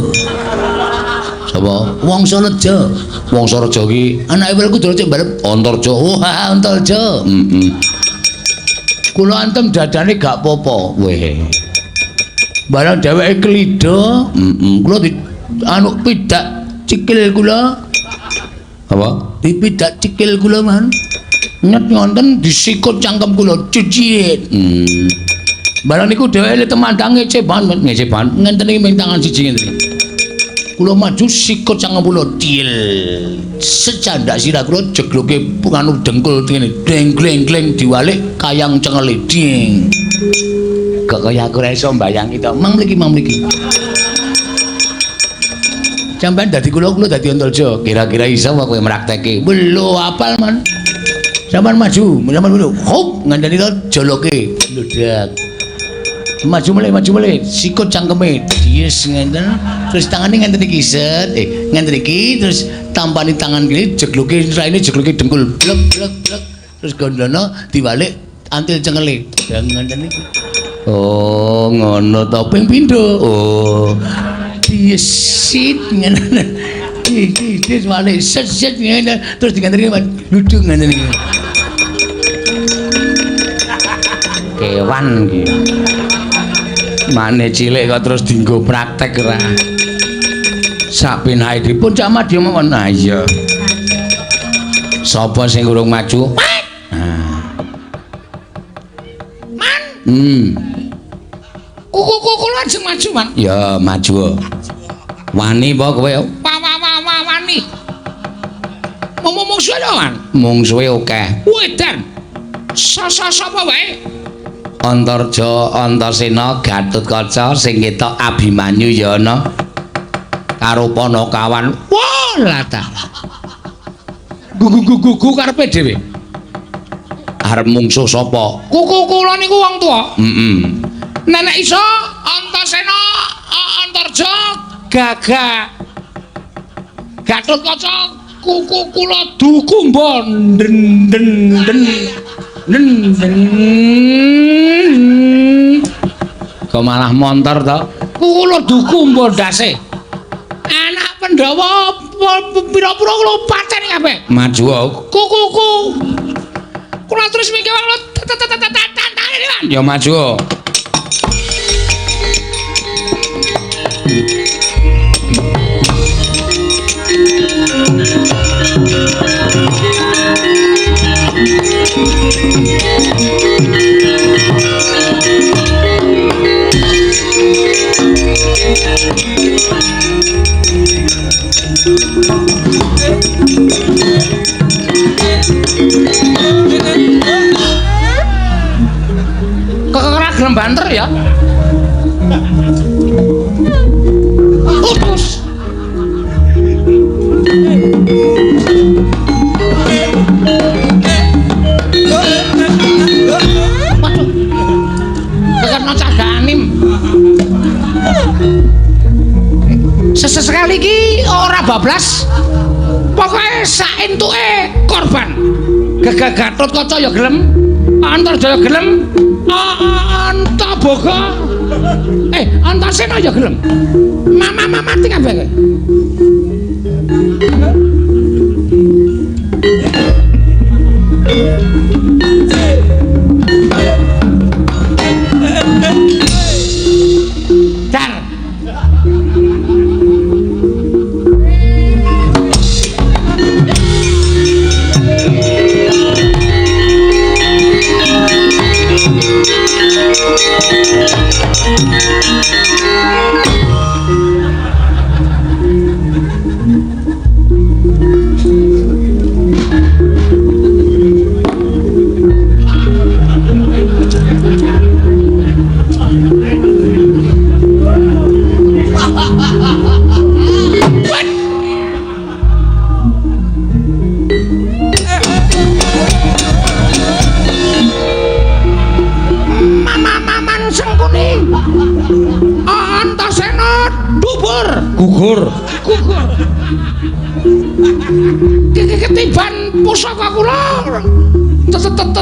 Speaker 1: Sapa?
Speaker 2: Wangsa Reja.
Speaker 1: Wangsa Reja ki
Speaker 2: anake Werkudara cek barep
Speaker 1: Antarja.
Speaker 2: Wah, Antarja.
Speaker 1: Heeh.
Speaker 2: Kula antem dadane gak apa-apa.
Speaker 1: Weh.
Speaker 2: Barang dheweke klida,
Speaker 1: heeh.
Speaker 2: Kula di anu pidak cikil kula.
Speaker 1: Apa?
Speaker 2: Dipidak cikil kula man. Nyet ngonten disikut cangkem kula cicit. Barang niku dheweke temandang ngece banget,
Speaker 1: ngece banget.
Speaker 2: Ngenten iki ming tangan siji ngenten iki. Kula maju sikut cangkem kula dil. Secandak sirah kula jegloke nganu dengkul ngene. Deng gleng gleng diwalik kayang cengele ding.
Speaker 1: Kok kaya aku ora iso mbayangi to.
Speaker 2: Mang mriki, mang mriki. Sampeyan dadi kula, kula dadi Antarja.
Speaker 1: Kira-kira iso apa kowe mrakteke?
Speaker 2: Lho apal man. Sampeyan maju, sampeyan maju. Hop, ngandani to joloke. Bludak. Maju mulai, maju mulai. Sikut cangkeme. Dies ngenten. Terus tangane ngenten iki set. Ngenten iki terus tampani tangan kiri jegloke raine jegloke dengkul. Blek blek blek. Terus gondono diwalik antil cengele. Dan ngenten iki.
Speaker 1: Oh, ngono to.
Speaker 2: Ping pindho.
Speaker 1: Oh.
Speaker 2: Dies sit ngene. Di walik set set ngene terus diganteni duduk ngene iki.
Speaker 1: Kewan iki. Mane cilik kok terus dienggo praktek ora. Sak penake dipun Cak Madya mawon. Ha iya. Sapa sing urung maju? Nah.
Speaker 2: Man. Kuku kula ajeng maju, Man.
Speaker 1: Ya, maju. Wani apa kowe?
Speaker 2: Wani. Mungsuhe lho, Man.
Speaker 1: Mungsuhe akeh.
Speaker 2: Wedan. Sapa wae?
Speaker 1: Antarja, Antasena, Gatotkaca sing ketok Abimanyu ya ana. Karo Panakawan.
Speaker 2: Wah, lah ta. Gugu-gugu karepe dhewe.
Speaker 1: Arep mungsuh sapa?
Speaker 2: Kuku kula niku wong tuwa.
Speaker 1: Heeh.
Speaker 2: Nenek iso Antasena, Antarja, Gagah. Gatotkaca, kuku kula dukumba den den den. Den den.
Speaker 1: Kok malah montor to?
Speaker 2: Kuku kula dukumba ndase. Anak Pandhawa pira-pira kula pateni kabeh.
Speaker 1: Maju.
Speaker 2: Kukuku. Kula terus mikir kula tantane, Man.
Speaker 1: Ya maju.
Speaker 2: Kok ora gelem banter ya? Putus. Waduh. Kekena cah ganim. Sesekali iki ora bablas. Pokoke sak entuke korban. Gagah Gatotkaca ya gelem, Antarja ya gelem, Antaboga. Antasena ya gelem. Mama mati kabeh kowe. Dar.
Speaker 1: Gugur. Gugur. Ketiban pusaka kula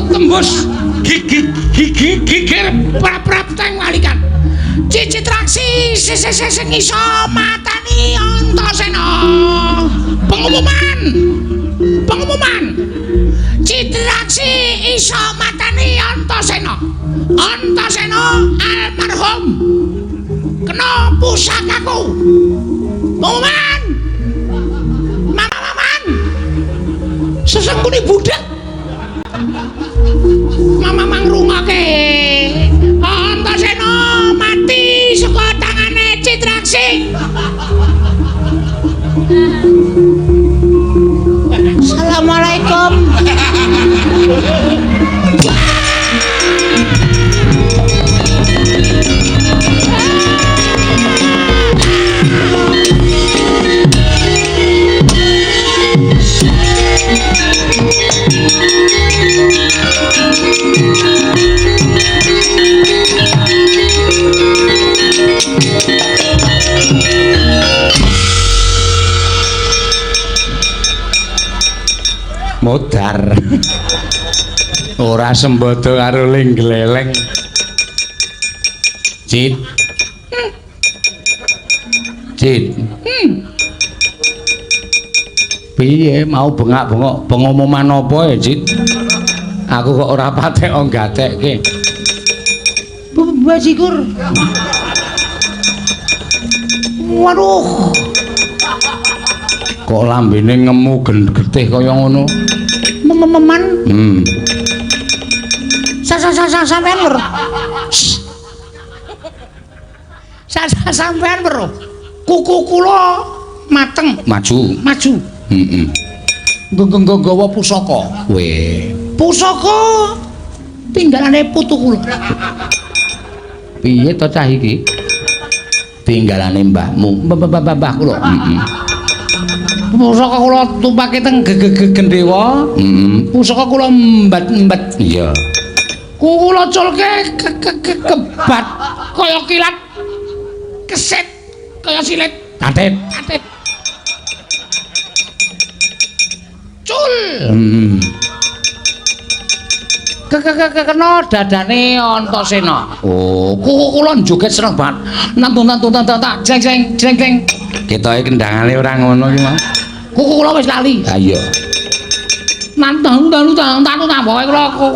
Speaker 1: tembus gigi gigi gigir prap-prap teng walikan. Citraksi sing iso matani Antasena. Pengumuman. Pengumuman. Citraksi iso matani Antasena. Antasena almarhum kena pusakaku. Pengumuman. Mama-maman. Sesengkune budhek. Mama mangrungoke. Antasena mati saka tangane Citraksi.
Speaker 3: Assalamualaikum.
Speaker 1: Modar. Ora sembodo karo ling gleleng. Cit. Cit. Piye mau bengak-bengok pengumuman apa ya, Cit? Aku kok ora patek gatekke.
Speaker 3: Bajigur. Waduh.
Speaker 1: Kok lambene ngemu getih kaya ngono?
Speaker 3: Mememan. Sampean lho. Sampean lho. Kuku kula mateng.
Speaker 1: Maju.
Speaker 3: Maju.
Speaker 1: Heeh.
Speaker 3: Nggawa pusaka.
Speaker 1: Weh.
Speaker 3: Pusaka tinggalane putu kula.
Speaker 1: Piye to cah iki? Tinggalane mbahmu. Mbah kula. Heeh.
Speaker 3: Pusaka kula tumpake teng gendhewa.
Speaker 1: Heeh.
Speaker 3: Pusaka kula mbat-mbat.
Speaker 1: Iya.
Speaker 3: Kula culke kebat kaya kilat. Keset kaya silit.
Speaker 1: Tatit.
Speaker 3: Tatit. Cul.
Speaker 1: Kena dadane Antasena. Oh, kula joget seneng banget. Nantun tak jeng jeng jeng jeng. Ketoke kendangane ora ngono iki, Mas.
Speaker 3: Kuku kula wis lali.
Speaker 1: Ha iya.
Speaker 3: Nantun pokoke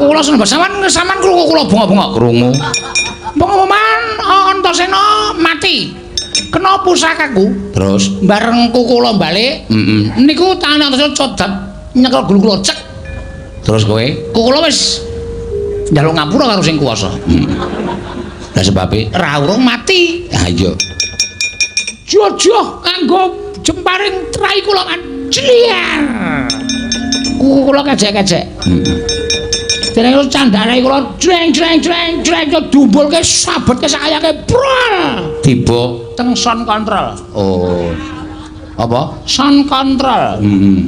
Speaker 3: kula seneng banget. Sampean krungu kula bengok-bengok
Speaker 1: krungu.
Speaker 3: Pengumuman Antasena mati. Kena pusakaku.
Speaker 1: Terus
Speaker 3: bareng kuku kula balik.
Speaker 1: Heeh.
Speaker 3: Niku tangane Antasena codap nyekel gulu kula cek.
Speaker 1: Terus kowe?
Speaker 3: Kuku kula wis njaluk ngapura karo sing kuwasa.
Speaker 1: Lah sebabe
Speaker 3: ra urung mati.
Speaker 1: Ha iya.
Speaker 3: Jojoh nganggo jemparing trai kula kan. Jliar. Kuku kula kejek-kejek.
Speaker 1: Heeh.
Speaker 3: Dereng candane kula jreng jreng jreng jreng dumbulke sabetke sakayake brol.
Speaker 1: Tiba
Speaker 3: teng sound control.
Speaker 1: Oh. Apa?
Speaker 3: Sound control.
Speaker 1: Heeh.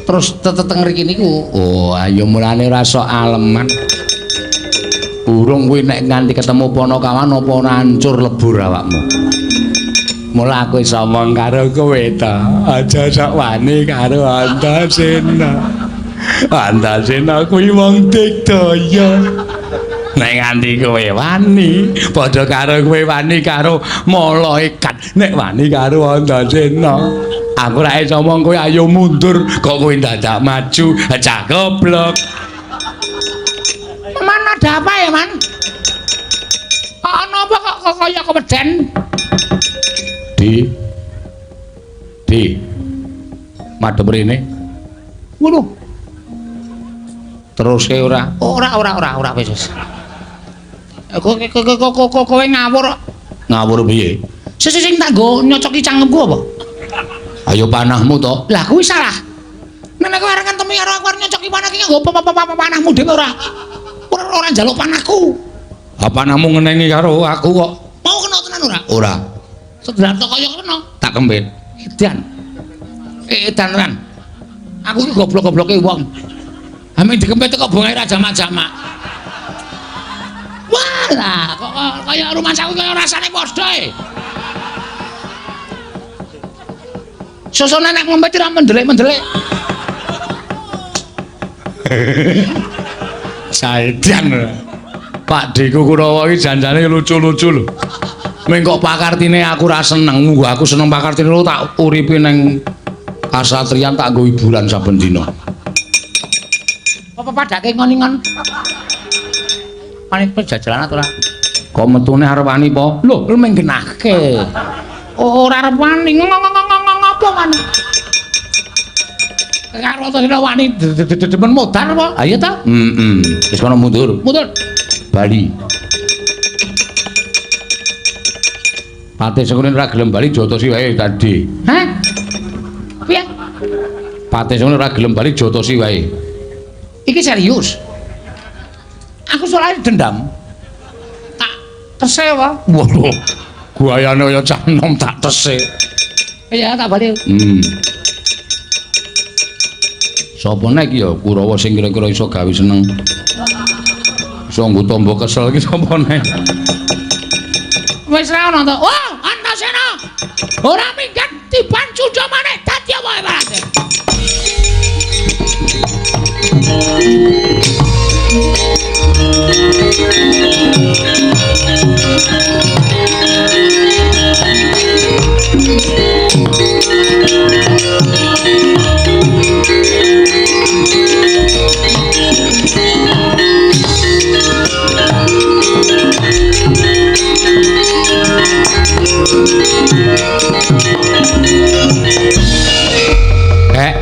Speaker 1: Terus teteng mriki niku. Oh, ayo mulane ora sok aleman. Burung kuwi nek nganti ketemu Panakawan apa ora hancur lebur awakmu. Mula aku iso omong karo kowe ta. Aja sok wani karo Antasena. Antasena kuwi wong digdaya. Nek nganti kowe wani, padha karo kowe wani karo malaikat. Nek wani karo Antasena, aku ora iso omong kowe ayo mundur, kok kowe dadak maju, cah goblok.
Speaker 3: Man ada apa ya, Man? Ana apa kok kaya keweden?
Speaker 1: Di. Di. Madhep rene.
Speaker 3: Ngono.
Speaker 1: Teruske ora?
Speaker 3: Ora wis wis. Kowe ngawur.
Speaker 1: Ngawur piye?
Speaker 3: Sing tak nggo nyocoki cangkemku apa?
Speaker 1: Ayo panahmu to.
Speaker 3: Lah kuwi salah. Nek kowe arep ngentemi karo aku arep nyocoki panah iki nganggo panahmu dhewe ora. Ora njaluk panahku.
Speaker 1: Ha panahmu ngenengi karo aku kok.
Speaker 3: Mau kena tenan ora?
Speaker 1: Ora.
Speaker 3: Sedrato kaya kena.
Speaker 1: Tak kempit.
Speaker 3: Edan. Edan tenan. Aku iki goblok-gobloke wong. Ame dikempit kok bongae ra jamak-jamak. Walah, kok kaya rumangsaku kaya rasane padha e. Sosone nek ngempet ora mendelik-mendelik.
Speaker 1: Saldan. Pak Deku Kurawa iki janjane lucu-lucu lho. Ming kok pakartine aku ora seneng. Aku seneng pakartine lho tak uripi ning kasatriyan tak nggo hiburan saben dina.
Speaker 3: Apa padake ngon-ngon? Wani pejajalan ora?
Speaker 1: Kok metune arep wani po?
Speaker 3: Lho, lu menggenahke. Ora arep wani. Ngopo wani? Karo to wani demen modar apa?
Speaker 1: Ha iya ta? Heeh. Wis kono mundur.
Speaker 3: Mundur.
Speaker 1: Bali. Patih Sengkuni ora gelem bali jotosi wae tadi.
Speaker 3: Hah? Piye?
Speaker 1: Patih Sengkuni ora gelem bali jotosi wae.
Speaker 3: Iki serius. Aku soalnya dendam. Tak tese apa?
Speaker 1: Waduh. Guayane kaya cah nom tak tese.
Speaker 3: Iya, tak bali.
Speaker 1: Sapa nek ya Kurawa sing kira-kira iso gawe seneng. Iso nggo tombo kesel iki sapa nek?
Speaker 3: Wis ra ono to. Wah, Antasena. Ora minggat tiban cuca maneh dadi apa ibarate.
Speaker 1: Kek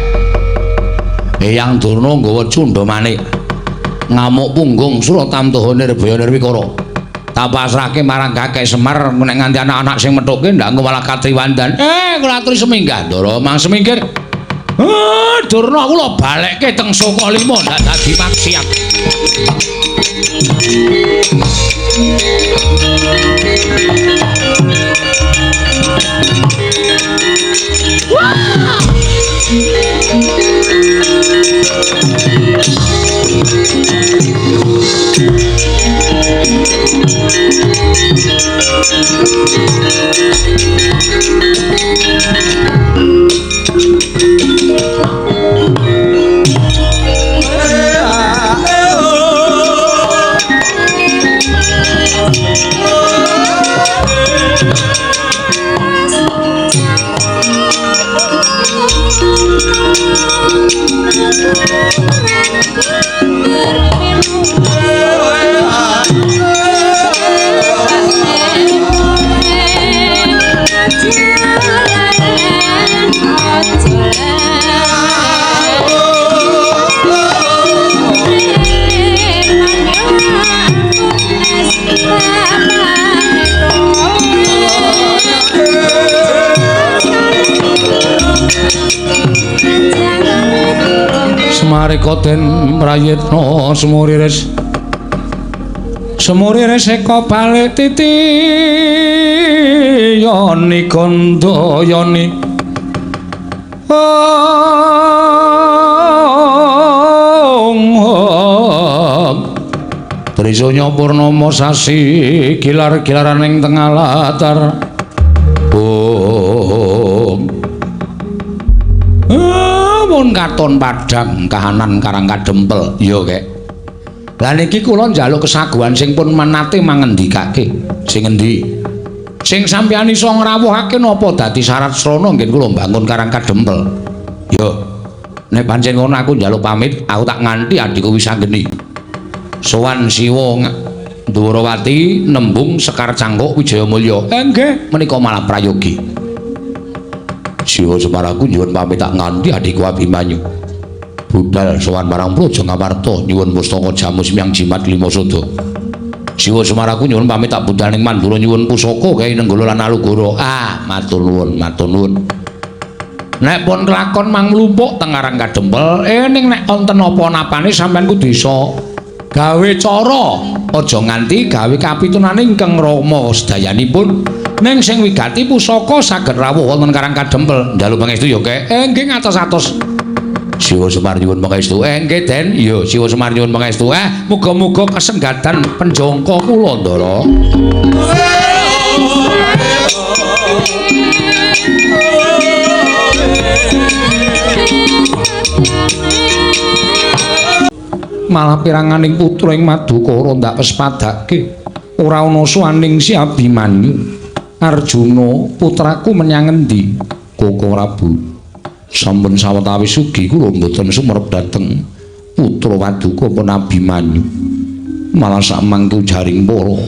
Speaker 1: Eyang Durna nggawa cundha manik ngamuk punggung Suratamtaha Nirbaya Nirwikara. Tak pasrahke marang Kakek Semar nek nganti anak-anak sing methuke ndak engko malah katriwandan. Kula aturi seminggah Ndara mang semingkir. Durna kula balekke teng Sukalima ndak dadi maksiat.
Speaker 3: Wah!
Speaker 1: Semarika den prayitna semuriris semuriris eka balik titi yoni gandayani Trisanya purnama sasi gilar-gilaran ing tengah latar. Mun katon padhang kahanan Karang Kadempel. Iya, Kek. Lah niki kula njaluk kesaguhan sing pun menate mangendikake. Sing endi? Sing sampeyan iso ngrawuhake napa dadi syarat srana ngen kula mbangun Karang Kadempel. Yo. Nek pancen ngono aku njaluk pamit, aku tak nganti adhiku Wisanggeni. Sowan Siwa Ndwarawati nembung Sekar Cangkuk Wijayamulya. Nggih, menika malah prayogi. Siwa Semar aku nyuwun pamit tak nganti adhiku Abimanyu. Budal sowan marang Praja Ngamarta nyuwun pustaka jamus miang jimat lima sada. Siwa Semar aku nyuwun pamit tak budal ning Mandura nyuwun pusaka gawe Nenggala lan Alugoro. Ah, matur nuwun, matur nuwun. Nek pun kelakon mang mlumpuk teng Karang Kadempel, ning nek wonten apa-napane sampean kudu iso gawe cara, aja nganti gawe kapitunane ingkang rama sedayanipun. Ning sing wigati pusaka saged rawuh wonten Karang Kadempel. Njaluk pangestu ya, Kek. Nggih ngatos-atos. Siwa Semar nyuwun pangestu. Nggih, Den. Iya, Siwa Semar nyuwun pangestu. Muga-muga kesenggatan penjangka kula, Ndara. Malah piranganing putra ing Madukara ndak pespadake ora ana suwaning si Abimanyu. Arjuna putraku menyang endi? Koko Prabu, sampun sawetawis ugi kula mboten sumerep dhateng putra Paduka pun Abimanyu. Malah sakmangke ujaring para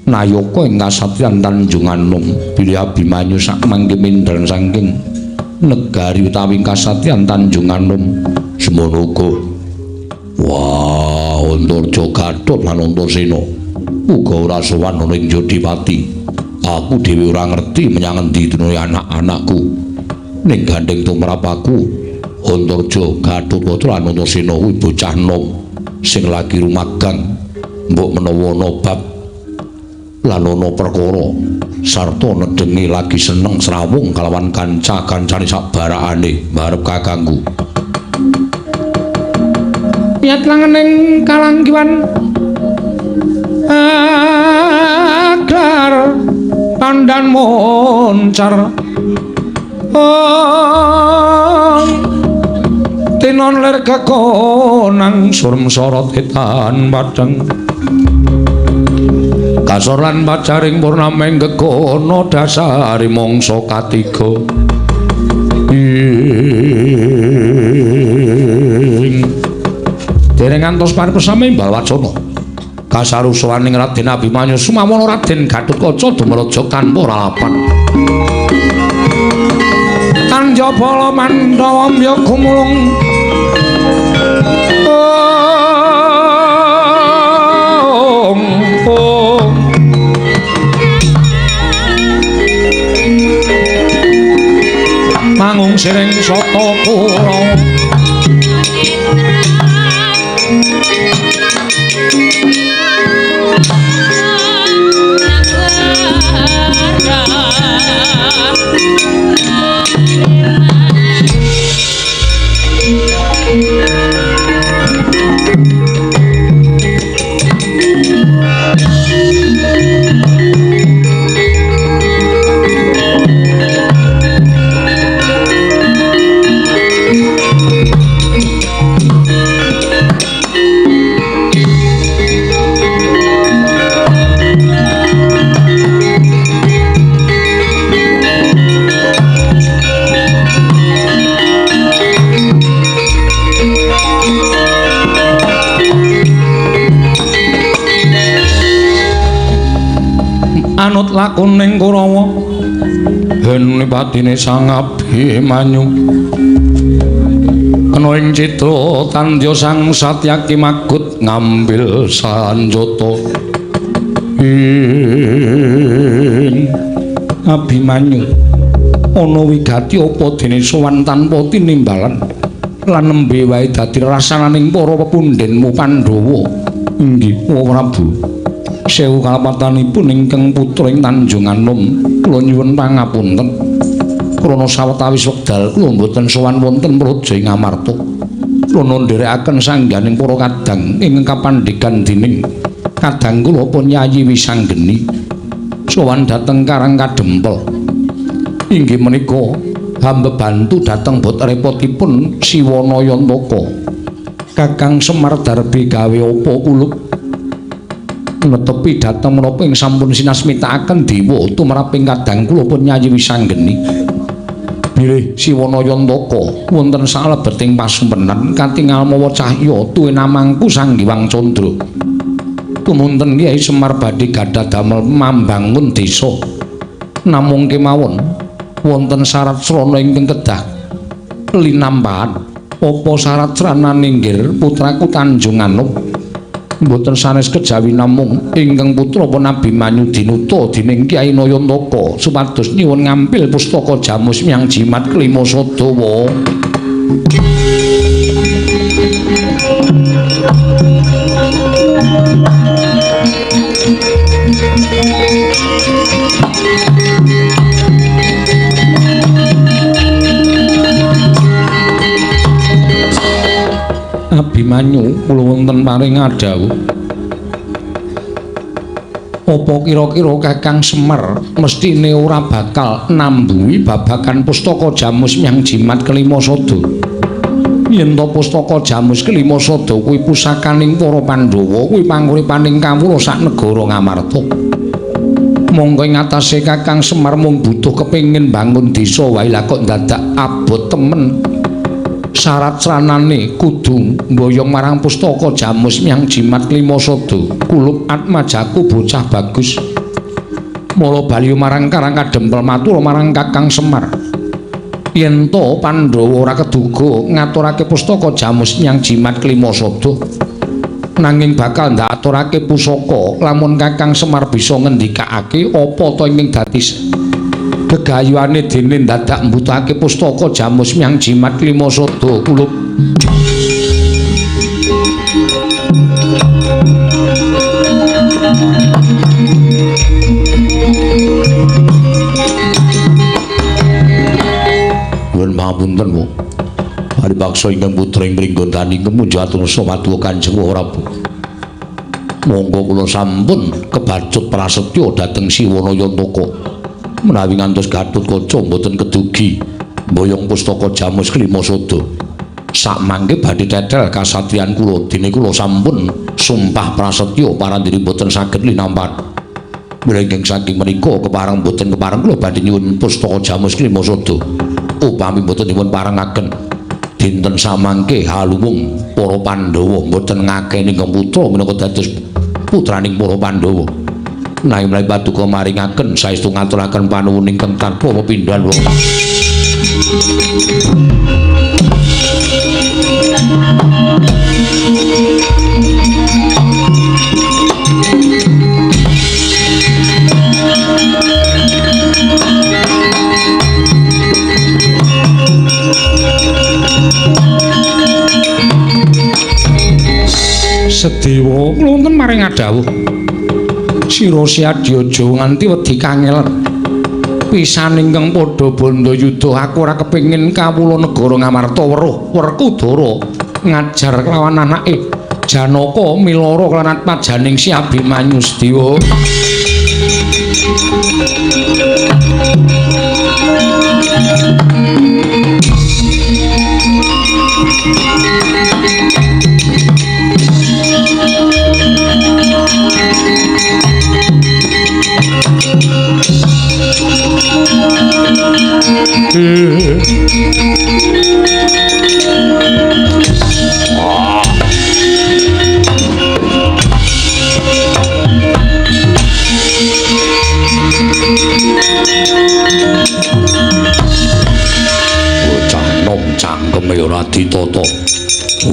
Speaker 1: nayaka ing kasatriyan Tanjunganom bilih Abimanyu sakmangke mindhel saking negari utawi kasatriyan Tanjunganom. Semono uga. Wah, Antarja Gatot lan Antasena uga ora sowan ana ing Jodipati. Aku dhewe ora ngerti menyang endi dunune anak-anakku. Ning gandeng tumrap aku, Antarja Gatot lan Antasena kuwi bocah nom sing lagi rumagang. Mbok menawa ana bab lan ana perkara sarta nedhengi lagi seneng srawung kalawan kanca-kancane sak barakane marep kakangku. Niat langening kalanggiwan agar pandan moncar tinon lir kekonang surem sorot etan padhang kasor lan pacaring purnameng gegono dasari mangsa katiga. Ing dereng ngantos paripesame imbal wacana kasarusaning Raden Abimanyu sumawana Raden Gatotkaca dumraja tanpa lalapan. Tanjabala Mandhawa mbya gumulung mangung siring sata pura. Anut lakuning Kurawa hen patine Sang Abimanyu kena ing citra tandya Sang Satyaki magut ngambil sanjata. Ing Abimanyu ana wigati apa dene sowan tanpa tinimbalan lan nembe wae dadi rasananing para pepundhenmu Pandhawa. Inggih Prabu. Sewu kalepatanipun ingkang putra ing Tanjunganom kula nyuwun pangapunten krana sawetawis wekdal kula mboten sowan wonten praja ing Amarta. Krana nderekaken sangganing para kadang ingkang kapandhegan dening kadang kula pun Yayi Wisanggeni sowan dhateng Karang Kadempel. Inggih menika hamba bantu dhateng bot repotipun Siwana Yantaka. Kakang Semar Darbi gawe apa kulup netepi dhateng menapa ing sampun sinasmitakaken dewa tumraping kadang kula pun Yayi Wisanggeni. Bilih Siwana Yantaka wonten salebeting pasumpenan katingal mawa cahya tuwin amangku Sang Hyang Candra. Tumunten Kyai Semar badhe gadah damel mambangun desa. Namung kemawon wonten syarat srana ingkang kedah linampahan. Apa syarat sranane nggir putraku Tanjunganom? Mboten sanes kejawi namung ingkang putra pun Abimanyu dinuta dening Kyai Nayantaka supados nyuwun ngampil pustaka jamus miang jimat kelima sadawa. Abimanyu kula wonten paring adhawuh. Apa kira-kira Kakang Semar mestine ora bakal nambuhi babagan pustaka jamus miang jimat kelima sada? Yen to pustaka Jamus Kelima Sada kuwi pusakaning para Pandhawa, kuwi panguripaning kawula sak negara Ngamarta. Monggo ing atase Kakang Semar mung butuh kepengin bangun desa wae lah kok dadak abot temen. Syarat sranane kudu mboyong marang pustaka Jamus Myang Jimat Kelima Sada kulup atmajaku bocah bagus. Mula bali marang Karang Kadempel matur marang Kakang Semar. Yen to Pandhawa ora keduga ngaturake pustaka Jamus Myang Jimat Kelima Sada, nanging bakal ndaturake pusaka lamun Kakang Semar bisa ngendikake apa ta ingkang dadi gegayuhane dene dadak mbutuhake pustaka Jamus Myang Jimat Kelima Sada kulup.
Speaker 2: Nuwun pangapunten, Bu. Paribaksa ingkang putra ing Pringgondani kemunjatur samadwa Kanjeng Prabu. Monggo kula sampun kebacut prasetya dhateng Siwana Yantaka. Menawi ngantos Gatotkaca mboten kedugi mboyong pustaka Jamus Kelima Sada. Sakmangke badhe tetel kasatriyan kula dene kula sampun sumpah prasetya parandiri mboten saged linampan. Mila ingkang saking menika kepareng mboten kepareng kula badhe nyuwun pustaka Jamus Kelima Sada. Upami mboten dipun parengaken dinten samangke haluwung para Pandhawa mboten ngakeni ingkang putra minangka dados putraning para Pandhawa. Nanging menawi paduka maringaken saestu ngaturaken panuwun ingkang tanpa pepindhan wong.
Speaker 1: Sedewa kula wonten maring adhawuh. Sira Siadya aja nganti wedi kangelan. Pisan ingkang padha bandha yudha aku ora kepengin kawula negara Ngamarta weruh Werkudara ngajar kelawan anake Janaka milara kelawan atmajaning Si Abimanyu Sedewa.
Speaker 2: Bocah nom cangkeme ora ditata.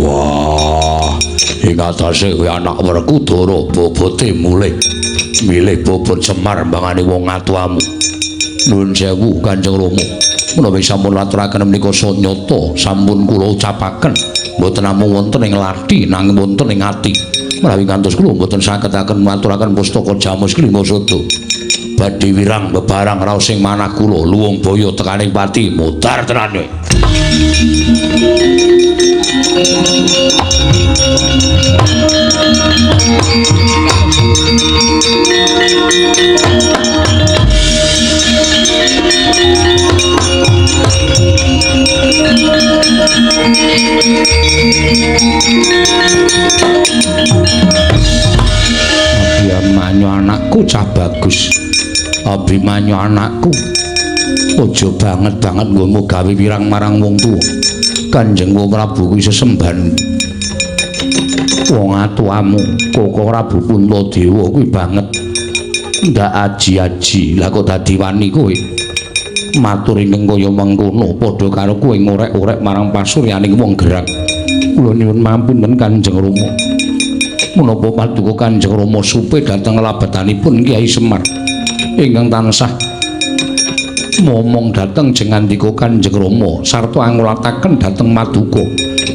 Speaker 2: Wah, ing atase kuwi anak Werkudara bobote mulih. Milih bobot Semar mbangane wong atuamu. Nuwun sewu Kanjeng Rama. Menawi sampun aturaken menika sanyata sampun kula ucapaken mboten namung wonten ing lathi nanging wonten ing ati. Menawi ngantos kula mboten saged-aken maturaken pustaka Jamus Kelima Sada. Badhe wirang bebarang raos ing manah kula luwung baya tekaning pati mutar tenane.
Speaker 1: Abimanyu anakku cah bagus. Abimanyu anakku, aja banget-banget nggonmu gawe wirang marang wong tuwa. Kanjeng Prabu kuwi sesembahan wong atuamu, Koko Prabu Puntadewa kuwi banget ndak aji-aji. Lah kok dadi wani kowe matur ingkang kaya mengkono padha karo kowe ngorek-orek marang pasuryaning wong gerang. Kula nyuwun mampunten Kanjeng Rama. Menapa paduka Kanjeng Rama supe dhateng labetanipun Kyai Semar ingkang tansah momong dhateng jengandika Kanjeng Rama sarta angulataken dhateng maduka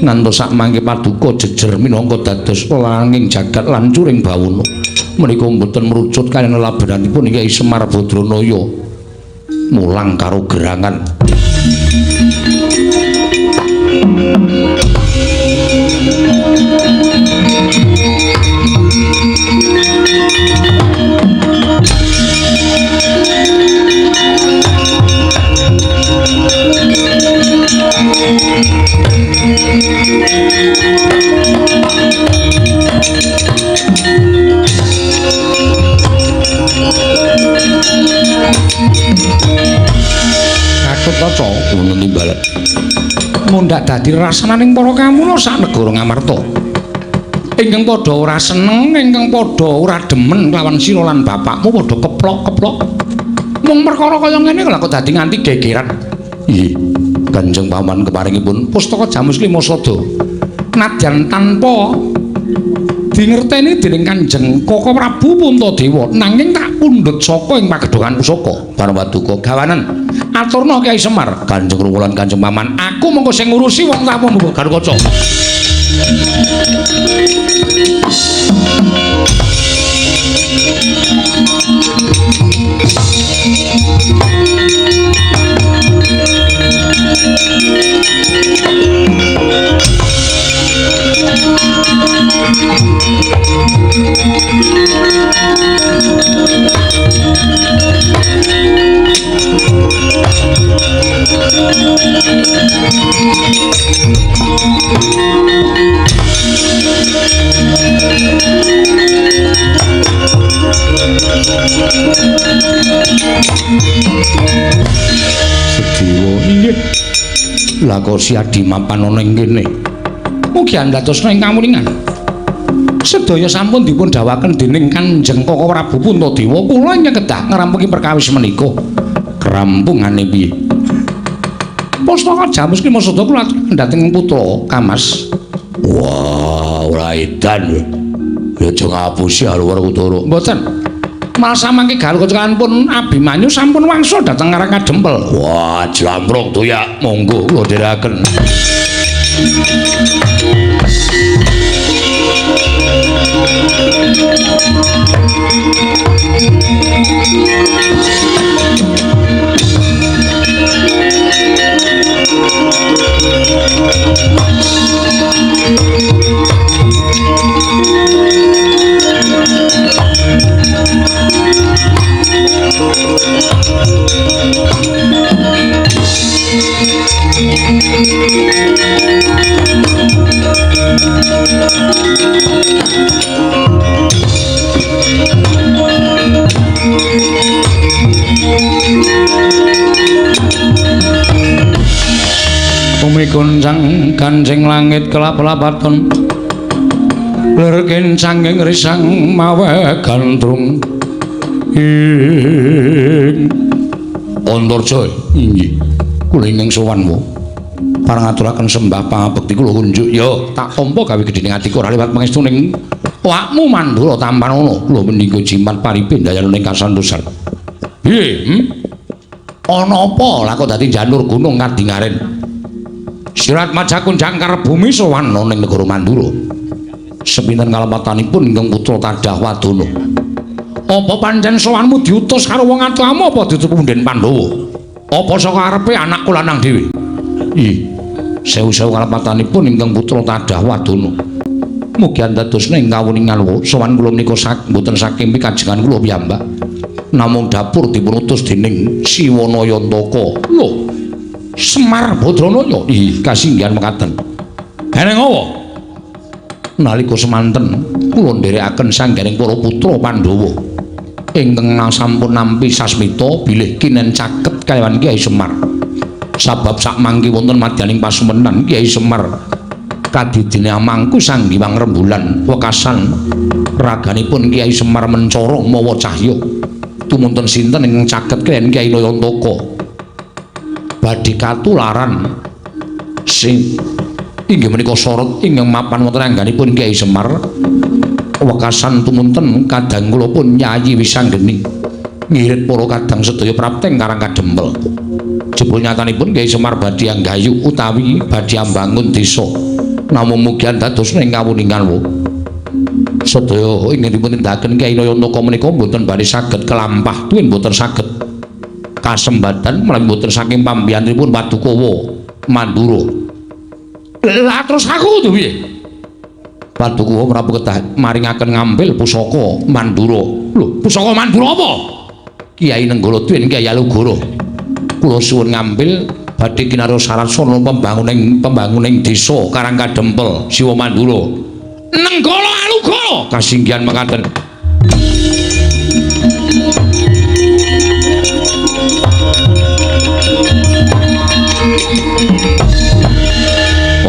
Speaker 1: ngantos sakmangke paduka jejer minangka dados langing jagat lan curing bawana. Menika mboten merucut kaliyan labetanipun Kyai Semar Badranaya mulang karo gerangan. Gatotkaca ngono timbalan. Mundhak dadi rasananing para kamula sak negara Ngamarta. Ingkang padha ora seneng, ingkang padha ora demen kelawan sira lan bapakmu padha keplok-keplok. Mung perkara kaya ngene kok dadi nganti gegeran. Nggih, Kanjeng Paman keparingipun pustaka Jamus Lima Sada. Nadyan tanpa dingerteni dening Kanjeng Koko Prabu Puntadewa, nanging tak pundhut saka ing pagedhongan pusaka. Parapaduka gawanen aturna Kyai Semar, Kanjeng Rama lan Kanjeng Paman, aku mengko sing ngurusi wong tamu mbuh Garukaca. Sediwa inggih. Lah kok si Adi mapan ana ing kene. Mugi andhatosna ing kamuningan. Sedaya sampun dipun dawaken dening Kanjeng Koko Prabu Puntadewa, kula ingkang kedah ngrampungi perkawis menika. Krampungane piye? Pustaka Jamus Lima Sada kula aturaken dhateng putra Kamas. Wah, ora edan. Ya aja ngapusi Haluwar Kutara. Mboten. Malah samangke Garukaca pun Abimanyu sampun wangsul dhateng Karang Kadempel. Wah, jlampruk toyak, monggo kula dherekaken. Bumi goncang kancing langit kelap-lapaton, lir kencang ing risang mawe gandrung. Ing Antarja inggih kula ingkang sowan wa parang aturaken sembah pangabekti kula kunjuk. Ya tak tampa gawe gedhening atiku ora liwat pangestuning awakmu Mandura tampanana kula menika jimat paripe ndayana ing kasantosan. Piye? Ana apa lah kok dadi janur gunung kadingaren? Sirat majakun jangkar bumi sowan ana ning negara Mandura. Sepinten kalepatanipun ingkang putra Tadah Wadana. Apa pancen sowanmu diutus karo wong atuamu apa ditutup punden Pandhawa? Apa saka arepe anakku lanang dhewe? Ih, sewu-sewu kalepatanipun ingkang putra Tadah Wadana. Mugi andadosna ing kawuningan sowan kula menika mboten saking pikajengan kula piyambak. Namung dapur dipunutus dening Siwanayantaka. Lho, Semar Badranaya. Ih, kasinggihan mekaten. Eneng apa? Nalika semanten kula nderekaken sanggaring para putra Pandhawa ingkang sampun nampi sasmita bilih kinen caket kalawan Kyai Semar. Sabab sakmangke wonten madyaning pasumenan Kyai Semar kadidine amangku Sang Hyang Rembulan wekasan raganipun Kyai Semar mencara mawa cahya. Tumunten sinten ingkang caket kaliyan Kyai Nayantaka badhe katularan sing inggih menika sorot ingkang mapan wonten angganipun Kyai Semar wekasan tumunten kadang kula pun Yayi Wisanggeni ngirit para kadang sedaya prapteng Karang Kadempel. Jebul nyatanipun Kyai Semar badhe anggayu utawi badhe ambangun desa. Namung mugi andadosna ing kawuningan wa sedaya ingkang dipun tindakaken Kyai Nayantaka menika mboten badhe saged kelampah tuwin mboten saged kasembadan menawi mboten saking pambiyanipun Padukawa Mandura. Lah terus aku kudu piye? Padukawa Prabu kedah maringaken ngambil pusaka Mandura. Lho, pusaka Mandura apa? Kyai Nenggala tuwin Kyai Alugoro. Kula suwun ngambil Badhe kinarya syarat sarana pembanguning desa Karang Kadempel Siwa Mandura.
Speaker 2: Nenggala Alugoro
Speaker 1: kasinggihan mekaten.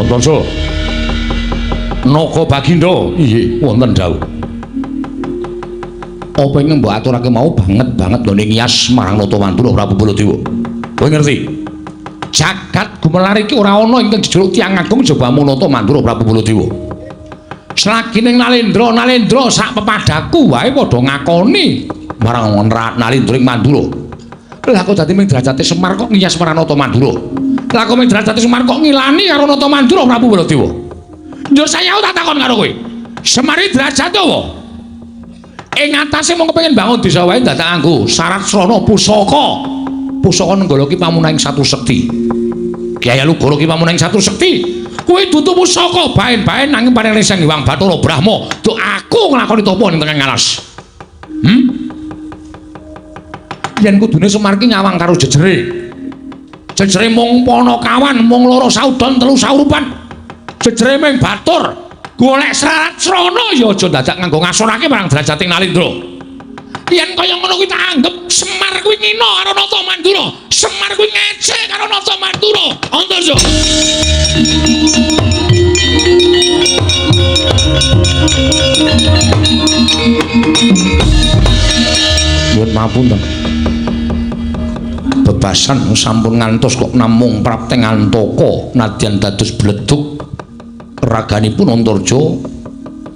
Speaker 1: Antarja Naga Bagindo, inggih wonten dawuh. Apa ingkang mbok aturake mau banget banget nggone ngiyas marang Nata Mandura Prabu Baladewa. Kowe ngerti? Jagat gumelar iki ora ana ingkang jejuluk tiyang agung jaba Nata Mandura Prabu Baladewa. Selagi ning Nalendra sak pepadaku wae padha ngakoni marang Nalendra ing Mandura. Lah kok dadi ming derajate Semar kok ngiyas marang Nata Mandura. Lah kok ming derajate Semar kok ngilani karo Nata Mandura Prabu Baladewa. Njur saya tak takon karo kowe. Semar iki derajate apa? Ing atase mung kepengin bangun desa wae dadak nganggo syarat srana pusaka. Pusaka Nenggala ki pamunahing satu sekti. Kyai Alugoro ki pamunahing satu sekti. Kuwi dudu pusaka baen-baen nanging paring Sang Hyang Bathara Brahma. Duk aku nglakoni tapa ning tengah alas. Yen kudune Semar ki nyawang karo jejere. Jejere mung panakawan, mung loro saudon telu saurupan. Jejere ming batur. Golek syarat srana ya aja dadak nganggo ngasorake marang derajate Nalendra. Yen kaya ngono kuwi tak anggep Semar kuwi ngina karo Nata Mandura. Semar kuwi ngece karo Nata Mandura. Antarja. Nyuwun pamunten. Bebasan sampun ngantos kok namung prapteng antaka nadyan dados bledug raganipun Antarja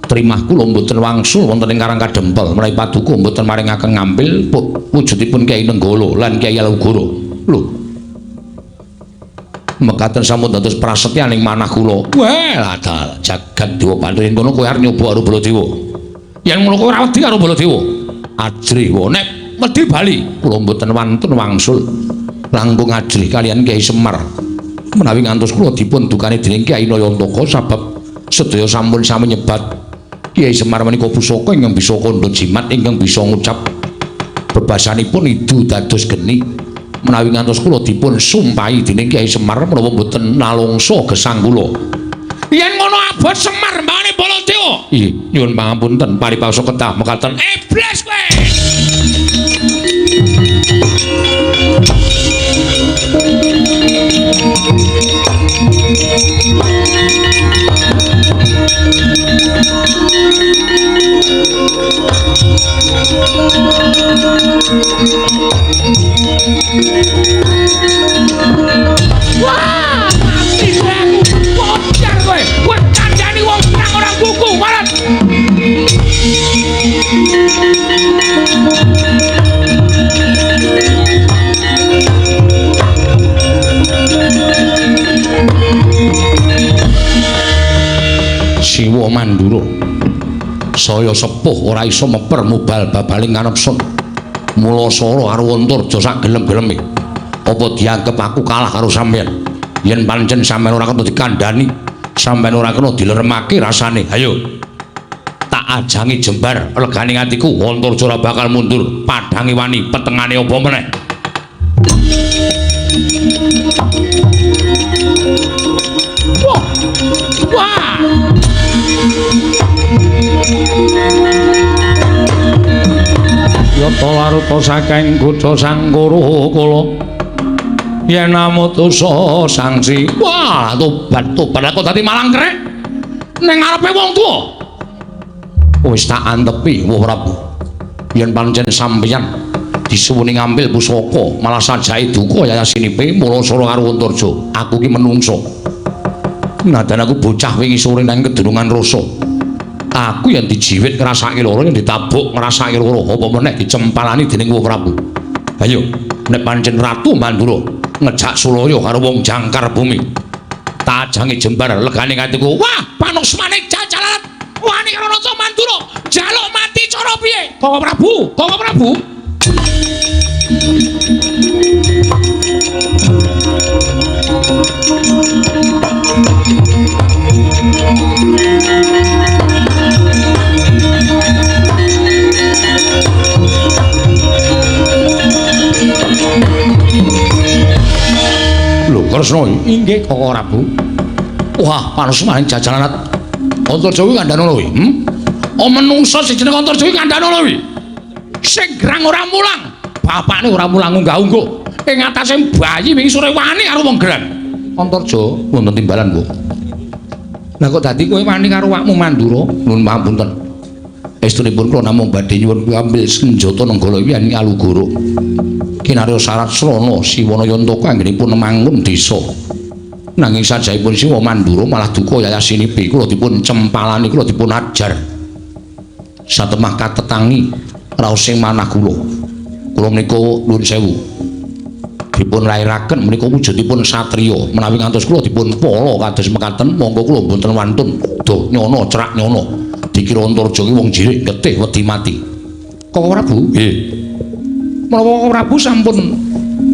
Speaker 1: trimah kula mboten wangsul wonten ing Karang Kadempel menawi paduka mboten maringaken ngampil wujudipun Kyai Nenggala lan Kyai Alugoro. Lho, mekaten sampun dados prasetyaning manah kula. Wah, ladal jagat dewa Bathara yen kono kowe arep nyoba karo Baladewa. Yen ngono kowe ora wedi karo Baladewa. Ajrih wae nek wedi bali kula mboten wantun wangsul langkung ajrih kaliyan Kyai Semar. Menawi ngantos kula dipun dukani dening Kyai Nayantaka sabab sedaya sampun sami nyebat Kyai Semar menika pusaka ingkang bisa kandha jimat ingkang bisa ngucap bebasanipun idu dados geni. Menawi ngantos kula dipun sumpahi dening Kyai Semar menawa mboten nalungsa gesang kula. Yen ngono abot Semar mbane Baladewa. Inggih, nyuwun pangapunten paripasa ketah mekaten. Iblis kowe. Wah, mati aku. Bocor kowe. Kowe kandhani wong perang ora buku, marat. Siwa Mandura saya sepuh ora iso meper mubal babaling kanepsun. Mula sora karo Antarja sak gelem-geleme. Apa dianggep aku kalah karo sampeyan? Yen pancen sampeyan ora kena dikandhani, sampeyan ora kena dileremake rasane. Ayo. Tak ajangi jembar legane atiku, Antarja ora bakal mundur. Padhange wani, petengane apa meneh? Wah. Wah. Yata laruta saking kutha Sangkara kala yen amutusa sangsi. Wah, tobat tobat aku dadi malang krek ning ngarepe wong tuwa. Wis tak antepi Wah Prabu. Yen pancen sampeyan disuwuni ngambil pusaka malah sajae duka yayasinipe mula sora karo Antarja. Aku ki menungso. Nadan aku bocah wingi sore nang kedunungan rasa. Aku yang dijiwit ngrasake lara, yang ditabuk ngrasake lara, apa meneh dicempalani dening Wah Prabu. Ayo, nek pancen Ratu Mandura ngejak sulaya karo wong jangkar bumi. Tajange jembar legane atiku. Wah, panuksmane jajalan wani karo Nata Mandura, jaluk mati cara piye? Koko Prabu, Koko Prabu. Lho, Kresna inggih Koko Prabu. Wah, panusmaning jajalan Antarja kuwi kandhane kuwi. Oh menungsa sing jeneng Antarja kuwi kandhane kuwi. Sing gerang ora mulang, bapakne ora mulang unggah-ungguh. Ing atase bayi wingi sore wani karo wong gerang. Antarja wonten timbalan, Bu. Lah kok dadi kowe wani karo awakmu Mandura? Nuwun pangapunten. Estunipun kula namung badhe nyuwun ambil senjata Nenggala iki Alugoro. Kinarya syarat srana Siwana Yantaka anggenipun mangun desa. Nanging sajahipun Siwa Mandura malah duka yayasinipi kula dipun cempalani kula dipun ajar. Satemah katetangi raos sing manah kula. Kula menika nuwun sewu. Dipun lairaken menika wujudipun satriya. Menawi ngantos kula dipun pala kados mekaten monggo kula mboten wantun doh nyono cerak nyono. Dikira Antarja ki wong jirik getih wedi mati. Koko Prabu? Nggih. Menapa Koko Prabu sampun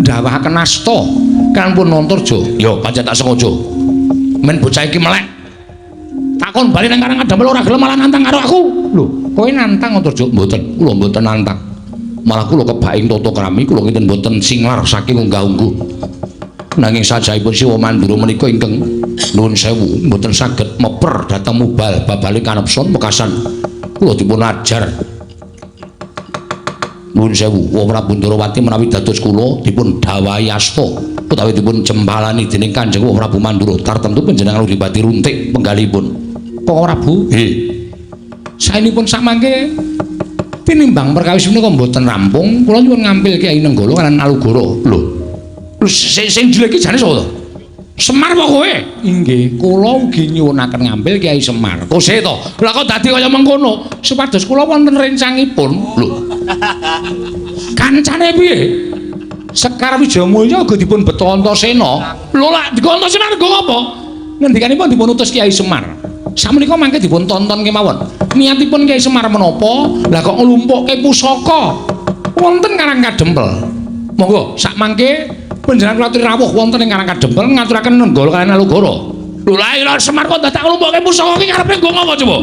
Speaker 1: ndawahaken asta kanpun Antarja? Ya pancen tak sengaja. Men bocah iki melek. Takon bali nang Karang Kadempel ora gelem malah nantang karo aku. Lho, kowe nantang Antarja? Mboten, kula mboten nantang. Malah kula kebaing tata krami kula kinten mboten singlar saking unggah-ungguh. Nanging sajahipun Siwa Mandura menika ingkang nuwun sewu mboten saged meper dhateng mubal babale kanepson wekasan kula dipun ajar. Nuwun sewu, Wa Prabu Ndorowati menawi dados kula dipun dawahi asta utawi dipun cempalani dening Kanjeng Wa Prabu Mandura tartemtu panjenengan Udipati runtik penggalipun. Koko Prabu? Nggih. Saenipun samangke tinimbang perkawis menika mboten rampung, kula nyuwun ngampil Kyai Nenggala kaliyan Alugoro. Lho. Sing jelek iki jane sapa to? Semar apa kowe? Inggih, kula ugi nyuwunaken ngambil Kyai Semar. Kose to? Lah kok dadi kaya mengkono? Supados kula wonten rencangipun. Lho. Kancane piye? Sekar Wijayamulya uga dipun beto Antasena. Lho lak digo Antasena nggo apa? Ngendikanipun dipun utus Kyai Semar. Samenika mangke dipun tonton kemawon. Niatipun Kyai Semar menapa? Lah kok nglumpukke pusaka wonten Karang Kadempel. Monggo sak mangke panjenengan kula aturi rawuh wonten ing Karang Kadempel ngaturaken Nenggala kaliyan Alugoro. Lho lha iya Semar kok dadak nglumpukke pusaka iki karepe nggo ngapa coba?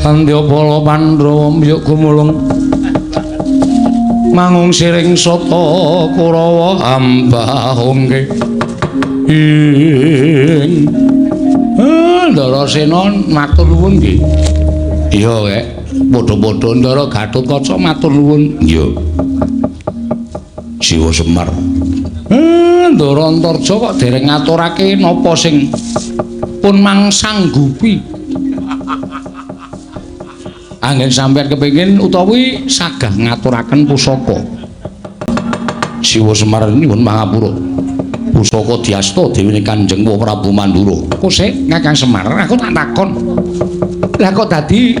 Speaker 1: Tandya Pandhawa mbyuk gumulung mangung siring sata Kurawa ambahungke ing Ndarasena matur nuwun nggih. Iya kek, padha-padha Ndara Gatotkaca matur nuwun. Iya. Siwa Semar. Ndara Antarja kok dereng ngaturake napa sing pun mangsanggupi. Anggen sampeyan kepengin utawi sagah ngaturaken pusaka. Siwa Semar nyuwun pangapura. Pusaka diasta dewane Kanjeng Prabu Mandura. Kok sik Kakang Semar, aku tak takon. Lah kok dadi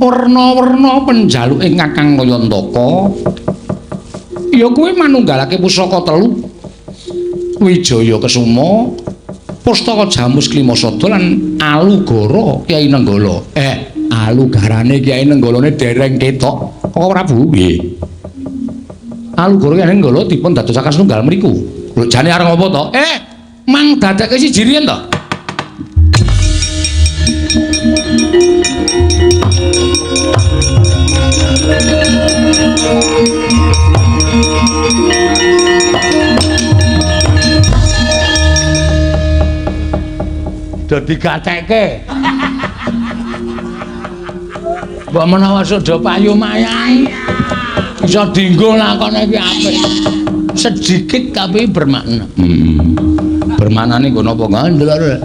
Speaker 1: werna-werna penjaluke Kakang Kayantaka? Ya kuwi manunggalake pusaka telu. Wijaya Kesuma, Pustaka Jamus Klimasada lan Alugara Kyai Nenggala. Alugarane Kyai Nenggalane dereng ketok. Kok Prabu? Nggih. Alugara Kyai Nenggala dipun dadosaken setunggal mriku. Lho jane arep apa to? Mang dadekke siji riyen to. Do digatekke. Mbok menawa suda payu mayahi. Iso dienggo lakone iki apik. Sedikit tapi bermakna. Bermaknane nggo napa ngandel.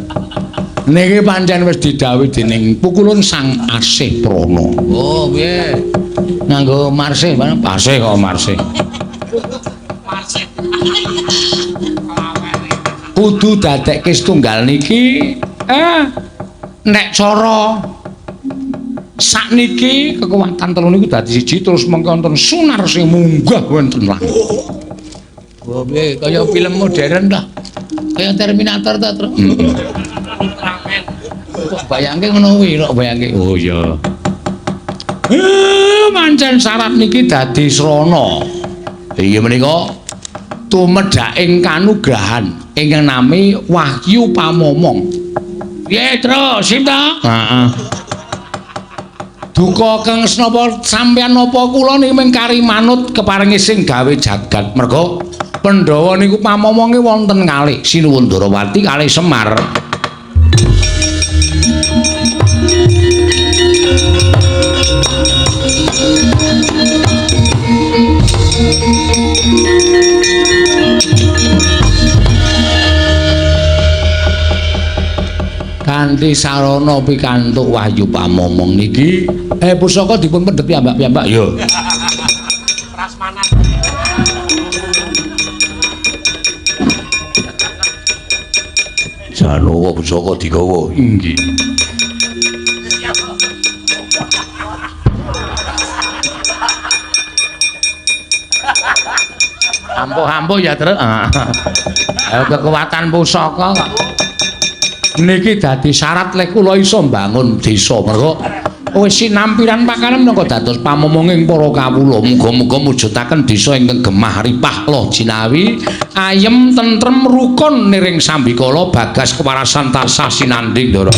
Speaker 1: Niki pancen wis didhawuhi dening Pukulun Sang Asih Prana. Oh, piye? Nganggo marsih, pasih kok marsih. Marsih. Kudu dadekke setunggal niki nek cara sakniki kekuatan telu niku dadi siji terus mengko wonten sunar sing munggah wonten langit. Oh, piye kaya film modern ta? Kaya Terminator ta, Tru? Kok bayangke ngono kuwi, kok bayangke. Oh iya. Pancen syarat niki dadi srana. Inggih menika tumedhaking kanugrahan ingkang nami Wahyu Pamomong. Piye, Tru? Sip ta? Heeh. Duka kang senapa sampeyan napa kula niki mung kari manut keparengi sing gawe jagat. Merga Pandhawa niku pamomonge wonten kalih Sinuwun Darawati kalih Semar. Kanthi sarana pikantuk Wahyu Pamomong niki pusaka dipun pendhet piyambak-piyambak ya. Prasmanan. Janowo pusaka digawa. Inggih. Ampuh-ampuh ya, Tru. Kekuatan pusaka kok. Niki dadi syarat lek kula iso mbangun desa. Mergo wis sinampiran pakanan minangka dados pamomonging para kawula. Muga-muga mujudaken desa ingkang gemah ripah loh jinawi, ayem tentrem rukun niring sambikala bagas kewarasan tansah sinanding, Ndara.